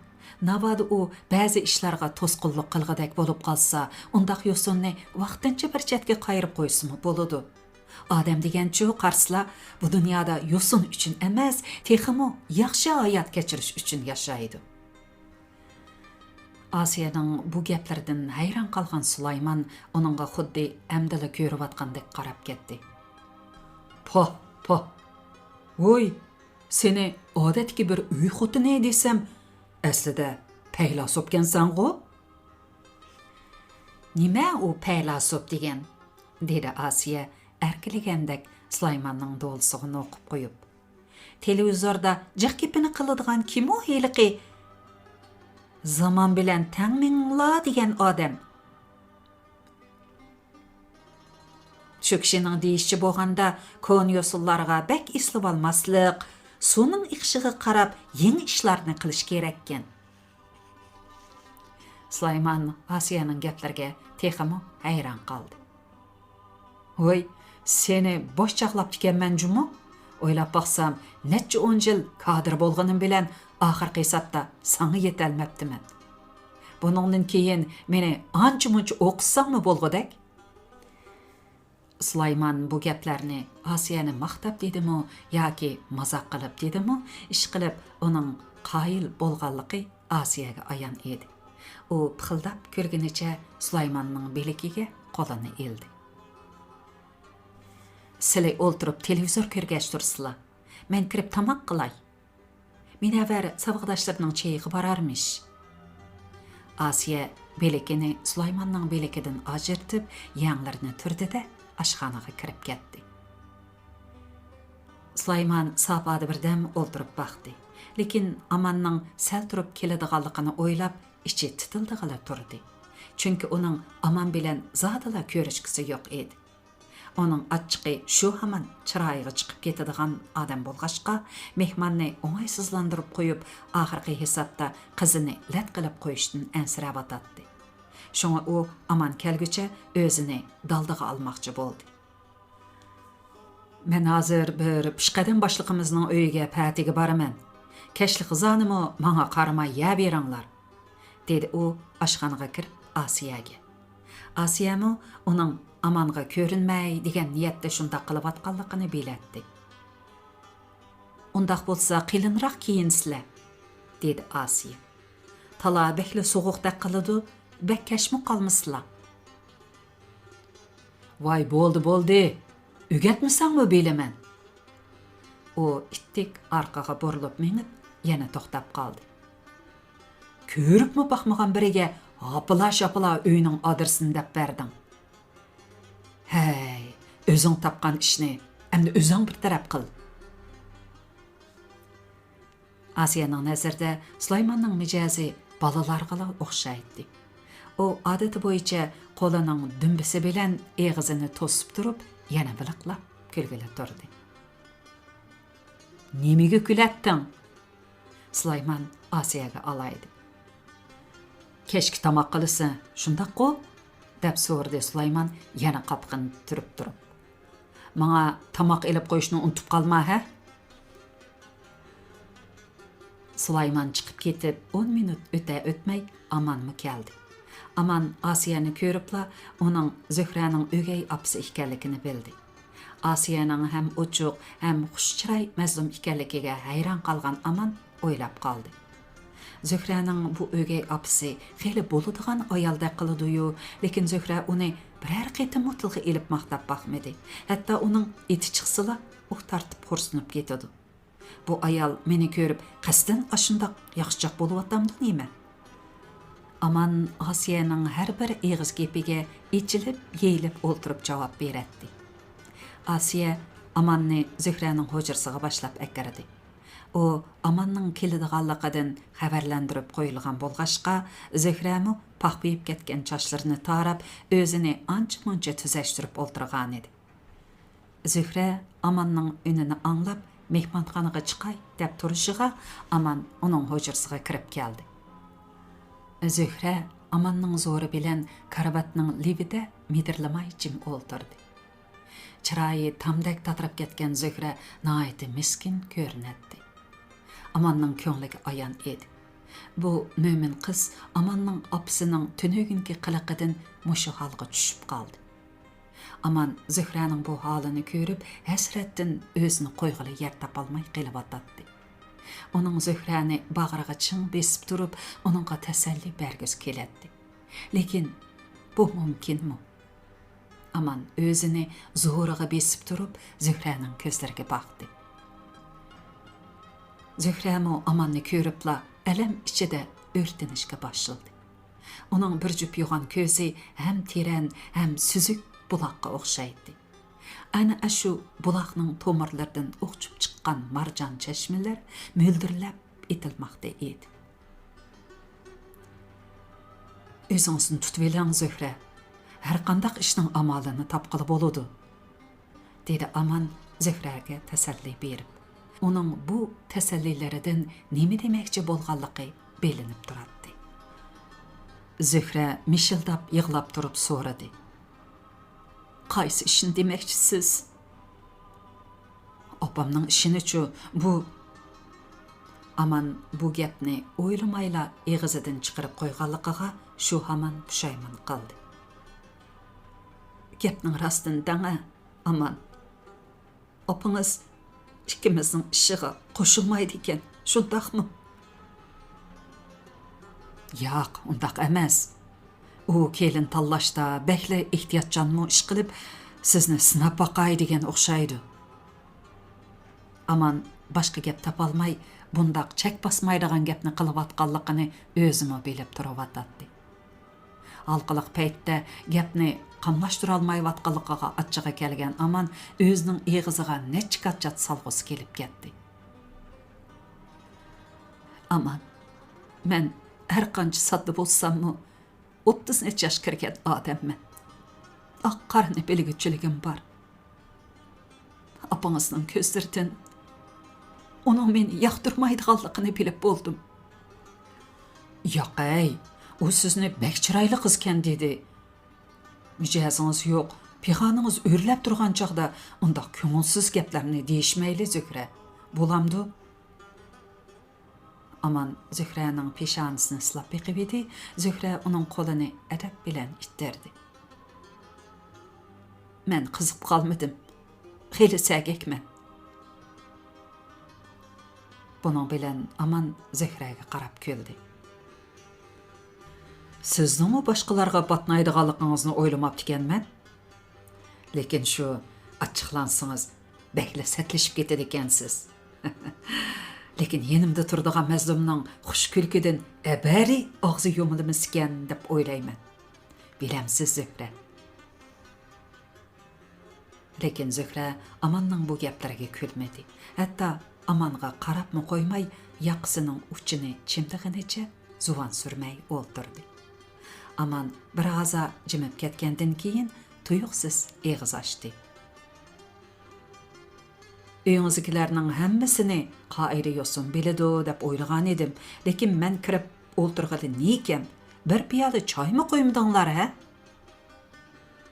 ناۋادا ئۇ بەزى ئىشلارغا توسقۇنلۇق قىلغۇدەك بولۇپ قالسا، ئۇنداق يوسۇننى ۋاقتىنچە بىر چەتكە قايرىپ قويسىمۇ بولىدۇ. ئادەم دېگەنچۇ، قارىسىلا، بۇ دۇنيادا يوسۇن ئۈچۈن ئەمەس، تېخىمۇ ياخشى ھايات كەچۈرۈش ئۈچۈن ياشايدۇ. ئاسىيەنىڭ بۇ گەپلىرىدىن ھەيران قالغان سۇلايمان ئۇنىڭغا خۇددى ئەمدىلا كۆرۈۋاتقاندەك قاراپ كەتتى. پاھ، پاھ! ۋوي، سېنى ئادەتتىكى بىر ئۆي خوتۇنى دېسەم، ئەسلىدە پەيلاسوپكەنسەنغۇ؟ نېمە ئۇ پەيلاسوپ دېگەن؟ دېدى ئاسىيە ئەركىلىگەندەك سۇلايماننىڭ دولىسىغا نوقۇپ قويۇپ. تېلېۋىزوردا جىق گېپىنى قىلىدىغان كىم ئۇ ھېلىقى زامان بىلەن تەڭ مېڭىڭلار دېگەن ئادەم؟ شۇ كىشىنىڭ دېيىشىچە بولغاندا، كونا يوسۇنلارغا بەك ئېسىلىۋالماسلىق، سۇنىڭ ئېقىشىغا قاراپ يېڭى ئىشلارنى قىلىش كېرەككەن. سۇلايمان ئاسىيەنىڭ گەپلىرىگە تېخىمۇ ھەيران قالدى. ۋوي، سېنى بوش چاغلاپتىكەنمەن جۇمۇ؟ ئويلاپ باقسام، نەچچە ئون يىل كادىر بولغىنىم بىلەن ئاخىرقى ھېسابتا ساڭا يېتەلمەپتىمەن. بۇنىڭدىن كېيىن مېنى ئانچە-مۇنچە ئوقۇتساڭمۇ بولغۇدەك. سۇلايمان بۇ گەپلەرنى ئاسىيەنى ماختاپ دېدىمۇ ياكى مازاق قىلىپ دېدىمۇ، ئىشقىلىپ ئۇنىڭ قايىل بولغانلىقى ئاسىيەگە ئايان ئىدى. ئۇ پىخىلداپ كۈلگىنىچە سۇلايماننىڭ بىلىكىگە قولىنى ئىلدى. سىلى ئولتۇرۇپ تېلېۋىزور كۆرگەچ تۇرسىلا، مەن كىرىپ تاماق قىلاي. مۇنەۋۋەر ساۋاقداشلىرىنىڭ چېيىغا بارارمىش. ئاسىيە بىلىكىنى سۇلايماننىڭ بىلىكىدىن ئاجرىتىپ، يەڭلىرىنى تۈردى-دە، ئاشخانىغا كىرىپ كەتتى. سۇلايمان ساپادا بىردەم ئولتۇرۇپ باقتى. لېكىن ئاماننىڭ سەل تۇرۇپ كېلىدىغانلىقىنى ئويلاپ، ئىچى تىتىلدىغىلى تۇردى. چۈنكى ئۇنىڭ ئامان بىلەن زادىلا كۆرۈشكۈسى يوق ئىدى. ئۇنىڭ ئاچچىقى شۇ ھامان چىرايىغا چىقىپ كېتىدىغان ئادەم بولغاچقا، مېھماننى ئوڭايسىزلاندۇرۇپ قويۇپ، ئاخىرقى ھېسابتا قىزىنى لەت قىلىپ قويۇشتىن ئەنسىرەۋاتاتتى. شۇڭا ئۇ ئامان كەلگۈچە ئۆزىنى دالدىغا ئالماقچى بولدى. مەن ھازىر بىر پېشقەدەم باشلىقىمىزنىڭ ئۆيىگە پەتىگە بارىمەن. كەچلىك غىزانىمۇ ماڭا قارىماي يەۋېرىڭلار، دېدى ئۇ ئاشخانىغا كىرىپ ئاسىيەگە. ئاسىيەمۇ ئۇنىڭ ئامانغا كۆرۈنمەي دېگەن نىيەتتە شۇنداق قىلىۋاتقانلىقىنى بىلەتتى. ئۇنداق بولسا قېلىنراق كىيىنسىلە، دېدى ئاسىيە. تالا بەكلا سوغۇقتەك قىلىدۇ، بەك كەچمۇ قالمىسىلا. ۋاي، بولدى، بولدى، ئۆگەتمىسەڭمۇ بىلىمەن. ئۇ ئىتتىك ئارقىغا بۇرۇلۇپ مېڭىپ، يەنە توختاپ قالدى. كۆرۈپمۇ باقمىغان بىرىگە ھاپىلا-شاپىلا ئۆينىڭ ئادرېسىنى دەپ بەردىڭ. ھەي، ئۆزۈڭ تاپقان ئىشنى ئەمدى ئۆزۈڭ بىر تەرەپ قىل. ئاسىيەنىڭ نەزىرىدە سۇلايماننىڭ مىجەزى بالىلارغىلا ئوخشايتتى. ئۇ ئادىتى بويىچە قولىنىڭ دۈمبىسى بىلەن ئېغىزىنى توسۇپ تۇرۇپ، يەنە بىلىقلاپ كۈلگىلى تۇردى. نېمىگە كۈلەتتىڭ؟ سۇلايمان ئاسىيەگە ئالايدى. كەچكە تاماق قىلىسەن، شۇنداققۇ؟ دەپ سورىدى سۇلايمان يەنە قاپىقىنى تۈرۈپ تۇرۇپ. ماڭا تاماق ئېلىپ قويۇشنى ئۇنتۇپ قالما، ھە؟ سۇلايمان چىقىپ كېتىپ ئون مىنۇت ئۆتە-ئۆتمەي ئامانمۇ كەلدى. ئامان ئاسىيەنى كۆرۈپلا ئۇنىڭ زۆھرەنىڭ ئۆگەي ئاپىسى ئىكەنلىكىنى بىلدى. ئاسىيەنىڭ ھەم ئوچۇق، ھەم خۇش چىراي مەزلۇم ئىكەنلىكىگە ھەيران قالغان ئامان ئويلاپ قالدى. زۆھرەنىڭ بۇ ئۆگەي ئاپىسى خېلى بولىدىغان ئايالدەك قىلىدۇ-يۇ، لېكىن زۆھرە ئۇنى بىرەر قېتىممۇ تىلغا ئېلىپ ماختاپ باقمىدى. ھەتتا ئۇنىڭ ئېتى چىقسىلا، ئۇھ تارتىپ خورسىنىپ كېتىدۇ. بۇ ئايال مېنى كۆرۈپ، قەستەن ئاشۇنداق ياخشىچاق بولۇۋاتامدۇ نېمە؟ ئامان ئاسىيەنىڭ ھەر بىر ئېغىز گېپىگە ئېچىلىپ، يېيىلىپ ئولتۇرۇپ جاۋاب بېرەتتى. ئاسىيە ئاماننى زۆھرەنىڭ ھۇجرىسىغا باشلاپ ئەكىردى. ئۇ ئاماننىڭ كېلىدىغانلىقىدىن خەۋەرلەندۈرۈپ قويۇلغان بولغاچقا، زۆھرەمۇ پاخپىيىپ كەتكەن چاچلىرىنى تاراپ، ئۆزىنى ئانچە-مۇنچە تۈزەشتۈرۈپ ئولتۇرغانىدى. زۆھرە ئاماننىڭ ئۈنىنى ئاڭلاپ، مېھمانخانىغا چىقاي دەپ تۇرۇشىغا، ئامان ئۇنىڭ ھۇجرىسىغا كىرىپ كەلدى. زۆھرە ئاماننىڭ زورى بىلەن كارىۋاتنىڭ لېۋىدە مىدىرلىماي جىم ئولتۇردى. چىرايى تامدەك تاتىرىپ كەتكەن زۆھرە ناھايىتى مىسكىن كۆرۈنەتتى. ئاماننىڭ كۆڭلىگە ئايان ئىدى. بۇ مۆمىن قىز ئاماننىڭ ئاپىسىنىڭ تۈنۈگۈنكى قىلىقىدىن مۇشۇ ھالغا چۈشۈپ قالدى. ئامان زۆھرەنىڭ بۇ ھالىنى كۆرۈپ، ھەسرەتتىن ئۆزىنى قويغىلى يەر تاپالماي قېلىۋاتاتتى. ئۇنىڭ زۆھرەنى باغرىغا چىڭ بېسىپ تۇرۇپ، ئۇنىڭغا تەسەللى بەرگۈسى كېلەتتى. لېكىن بۇ مۇمكىنمۇ؟ ئامان ئۆزىنى زورىغا بېسىپ تۇرۇپ، زۆھرەنىڭ كۆزلىرىگە باقتى. زۆھرەمۇ ئاماننى كۆرۈپلا ئەلەم ئىچىدە ئۆرتىنىشكە باشلىدى. ئۇنىڭ بىر جۈپ يوغان كۆزى ھەم تېرەن، ھەم سۈزۈك بۇلاققا ئوخشايتتى. ئەنە ئاشۇ بۇلاقنىڭ تومۇرلىرىدىن ئوخشىپ چىققان مارجان چەشمىلەر مۆلدۈرلەپ ئېتىلماقتا ئىدى. «ئۆزىڭىزنى تۇتۇۋېلىڭ، زۆھرە. ھەرقانداق ئىشنىڭ ئامالىنى تاپقىلى بولىدۇ»، دېدى ئامان زۆھرەگە تەسەللى بېرىپ. ئۇنىڭ بۇ تەسەللىلىرىدىن نېمە دېمەكچى بولغانلىقى بىلىنىپ تۇراتتى. زۆھرە مىشىلداپ يىغلاپ تۇرۇپ سورىدى. «قايسى ئىشنى دېمەكچىسىز؟» «ئاپامنىڭ ئىشىنىچۇ، بۇ...» ئامان بۇ گەپنى ئويلىمايلا ئېغىزىدىن چىقىرىپ قويغانلىقىغا شۇ ھامان پۇشايمان قىلدى. «گەپنىڭ راستىنى دەڭە، ئامان. ئاپىڭىز ئىككىمىزنىڭ ئىشىغا قوشۇلمايدىكەن، شۇنداقمۇ؟» «ياق، ئۇنداق ئەمەس. ئۇ كېلىن تاللاشتا بەكلا ئېھتىياتچانمۇ ئىش قىلىپ، سىزنى سىناپ باقاي دېگەن ئوخشايدۇ.» ئامان باشقا گەپ تاپالماي، بۇنداق چەك باسمايدىغان گەپنى قىلىۋاتقانلىقىنى ئۆزىمۇ بىلىپ تۇرۇۋاتاتتى. ھالقىلىق پەيتتە گەپنى قاملاشتۇرالمايۋاتقانلىقىغا ئاچچىقى كەلگەن ئامان ئۆزىنىڭ ئېغىزىغا نەچچە كاتچات سالغۇسى كېلىپ كەتتى. «ئامان، مەن ھەرقانچە ساددا بولساممۇ، ئوتتۇز نەچچە ياشقا كىرگەن ئادەممەن. ئاق-قارىنى بىلگۈچىلىكىم بار. ئاپىڭىزنىڭ كۆزلىرىدىن ئۇنىڭ مېنى ياقتۇرمايدىغانلىقىنى بىلىپ بولدۇم.» «ياقەي، ئۇ سىزنى بەك چىرايلىق قىزكەن دېدى. مىجەزىڭىز يوق، پىغانىڭىز ئۆرلەپ تۇرغان چاغدا ئۇنداق كۆڭۈلسىز گەپلەرنى دېيىشمەيلى، زۆھرە. بولامدۇ؟» ئامان زۆھرەنىڭ پېشانىسىنى سىلاپ بېقىۋىدى، زۆھرە ئۇنىڭ قولىنى ئەدەپ بىلەن ئىتتەردى. «مەن قىزىقىپ قالمىدىم. خېلى سەگەكمەن.» بۇنىڭ بىلەن ئامان زۆھرەگە قاراپ كۈلدى. «سىزنىڭمۇ باشقىلارغا باتنايدىغانلىقىڭىزنى ئويلىماپتىكەنمەن. لېكىن شۇ، ئاچچىقلانسىڭىز، بەكلا سەتلىشىپ كېتىدىكەنسىز. لېكىن يېنىمدا تۇرىدىغان مەزلۇمنىڭ خۇش كۈلكىدىن ئەبەرى ئاغزى يۇمۇلىمىسىكەن دەپ ئويلايمەن. بىلەمسىز، زۆھرە؟» لېكىن زۆھرە ئاماننىڭ بۇ گەپلىرىگە كۈلمىدى. ھەتتا ئامانغا قاراپمۇ قويماي، ياقىسىنىڭ ئۇچىنى چىمدىغىنىچە زۇۋان سۈرمەي ئولتۇردى. ئامان بىر ھازا جىمىپ كەتكەندىن كېيىن تۇيۇقسىز ئېغىز ئاچتى. «ئۆيىڭىزدىكىلەرنىڭ ھەممىسىنى قائىدە يوسۇن بىلىدۇ دەپ ئويلىغانىدىم، لېكىن مەن كىرىپ ئولتۇرغىلى نىيىكەم، بىر پىيالە چايمۇ قۇيمىدىڭلار ھە؟»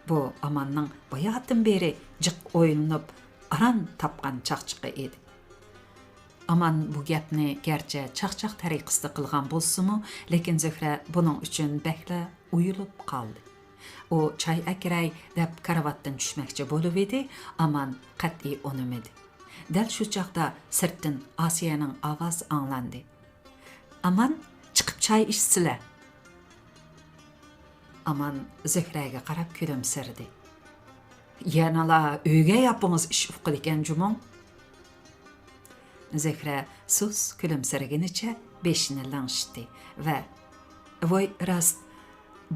بۇ ئاماننىڭ باياتىن بېرى جىق ئويلىنىپ، ئاران تاپقان چاقچىقى ئىدى. ئامان بۇ گەپنى گەرچە چاقچاق تەرىقىسىدە قىلغان بولسىمۇ، لېكىن زۆھرە بۇنىڭ ئۈچۈن بەكلا ئۇيىلىپ قالدى. ئۇ چاي ئەكىرەي دەپ كارىۋاتتىن چۈشمەكچى بولۇۋىدى، ئامان قەتئىي ئۇنىمىدى. دەل شۇ چاغدا سىرتتىن ئاسىيەنىڭ ئاۋازى ئاڭلاندى. ئامان، چىقىپ چاي ئىچسىلە. ئامان زۆھرەگە قاراپ كۈلۈمسىرىدى. يەنىلا ئۆگەي ئاپىڭىز ئىش ئۇقىدىكەن جۇمۇ. زۆھرە سۇس كۈلۈمسىرىگىنىچە بېشىنى لىڭشىتتى ۋە، ۋوي راست،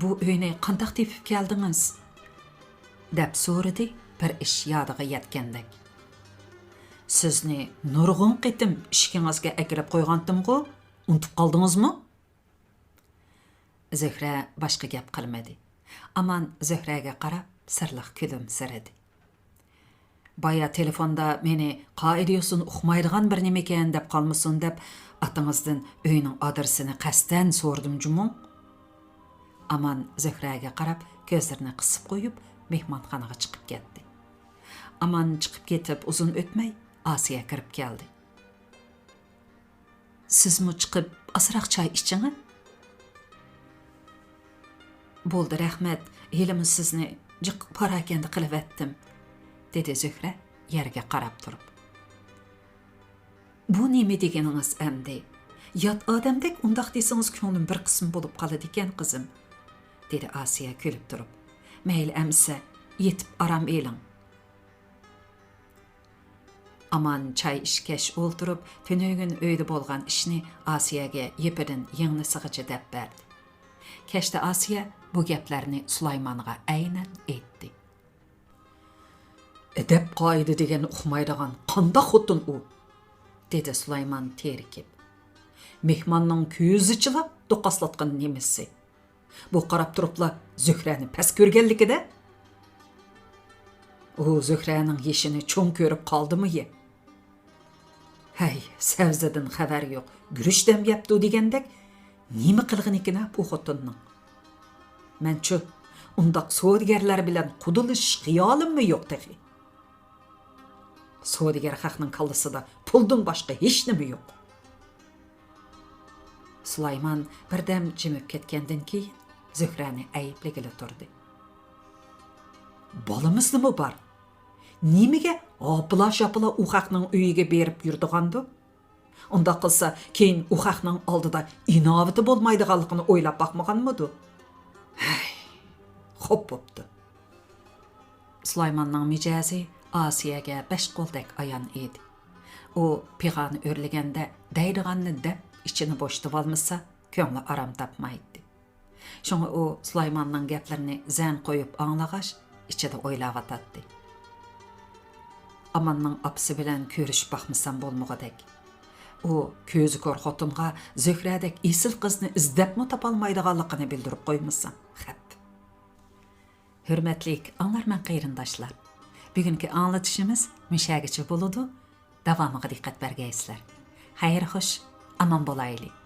بۇ ئۆينى قانداق تېپىپ كەلدىڭىز؟ دەپ سورىدى بىر ئىش يادىغا يەتكەندەك. سىزنى نۇرغۇن قېتىم ئىشىكىڭىزگە ئەكىرىپ قويغانتىمغۇ، ئۇنتۇپ قالدىڭىزمۇ؟ زۆھرە باشقا گەپ قىلمىدى. ئامان زۆھرەگە قاراپ سىرلىق كۈلۈمسىرىدى. بايا تېلېفوندا مېنى قائىدە-يوسۇن ئۇقمايدىغان بىر نېمىكەن دەپ قالمىسۇن دەپ، ئاتىڭىزدىن ئۆينىڭ ئادرېسىنى قەستەن سورىدىم جۇمۇ. ئامان زۆھرەگە قاراپ كۆزلىرىنى قىسىپ قويۇپ، مېھمانخانىغا چىقىپ كەتتى. ئامان چىقىپ كېتىپ ئۇزۇن ئۆتمەي، ئاسىيە كىرىپ كەلدى. سىزمۇ چىقىپ ئازراق چاي ئىچىڭە. بولدى، رەھمەت، ھېلىمۇ سىزنى جىق پاراكەندە قىلىۋەتتىم، دېدى زۆھرە يەرگە قاراپ تۇرۇپ. بۇ نېمە دېگىنىڭىز ئەمدى؟ يات ئادەمدەك ئۇنداق دېسىڭىز كۆڭلۈم بىر قىسىم بولۇپ قالىدىكەن، قىزىم، دېدى ئاسىيە كۈلۈپ تۇرۇپ. مەيلى ئەمىسە، يېتىپ ئارام ئېلىڭ. ئامان چاي ئىچكەچ ئولتۇرۇپ، تۈنۈگۈن ئۆيدە بولغان ئىشنى ئاسىيەگە يىپىدىن يىڭنىسىغىچە دەپ بەردى. كەچتە ئاسىيە بۇ گەپلەرنى سۇلايمانغا ئەينەن ئېيتتى. ئەدەپ-قائىدە دېگەننى ئۇقمايدىغان قانداق خوتۇن ئۇ؟ دېدى سۇلايمان تېرىكىپ. مېھماننىڭ كۆزىچىلا دوقاسلاتقان نېمىسى. بۇ قاراپ تۇرۇپلا زۆھرەنى پەس كۆرگەنلىكىدە. ئۇ زۆھرەنىڭ يېشىنى چوڭ كۆرۈپ قالدىمۇ يە؟ ھەي، سەۋزىدىن خەۋەر يوق، گۈرۈچ دەم يەپتۇ دېگەندەك، نېمە قىلغىنىكىن ھە بۇ خوتۇننىڭ؟ مەنچۇ، ئۇنداق سودىگەرلەر بىلەن قۇدىلىشىش خىيالىممۇ يوق تېخى. سودىگەر خەقنىڭ كاللىسىدا پۇلدىن باشقا ھېچنېمە يوق. سۇلايمان بىردەم جىمىپ كەتكەندىن كېيىن زۆھرەنى ئەيىبلىگىلى تۇردى. بالىمىزدىمۇ بار. نېمىگە ھاپىلا-شاپىلا ئۇ خەقنىڭ ئۆيىگە بېرىپ يۈرىدىغاندۇ؟ ئۇنداق قىلسا، كېيىن ئۇ خەقنىڭ ئالدىدا ئىناۋىتى بولمايدىغانلىقىنى ئويلاپ باقمىغانمىدۇ؟ ھەي، خوپ بوپتۇ. سۇلايماننىڭ مىجەزى ئاسىيەگە بەش قولدەك ئايان ئىدى. ئۇ پىغانى ئۆرلىگەندە دەيدىغاننى دەپ ئىچىنى بوشىتىۋالمىسا، كۆڭلى ئارام تاپمايتتى. شۇڭا ئۇ سۇلايماننىڭ گەپلىرىنى زەن قويۇپ ئاڭلىغاچ، ئىچىدە ئويلاۋاتاتتى. ئاماننىڭ ئاپىسى بىلەن كۆرۈشۈپ باقمىسام بولمىغۇدەك. ئۇ كۆزى كور خوتۇنغا زۆھرەدەك ئېسىل قىزنى ئىزدەپمۇ تاپالمايدىغانلىقىنى بىلدۈرۈپ قويمىسا خەپ. ھۆرمەتلىك ئاڭلارمەن قېرىنداشلار، بۈگۈنكى ئاڭلىتىشىمىز مۇشەگىچە بولىدۇ. داۋامىغا دىققەت بەرگەيسىلەر. خەير خوش، ئامان بولايلى.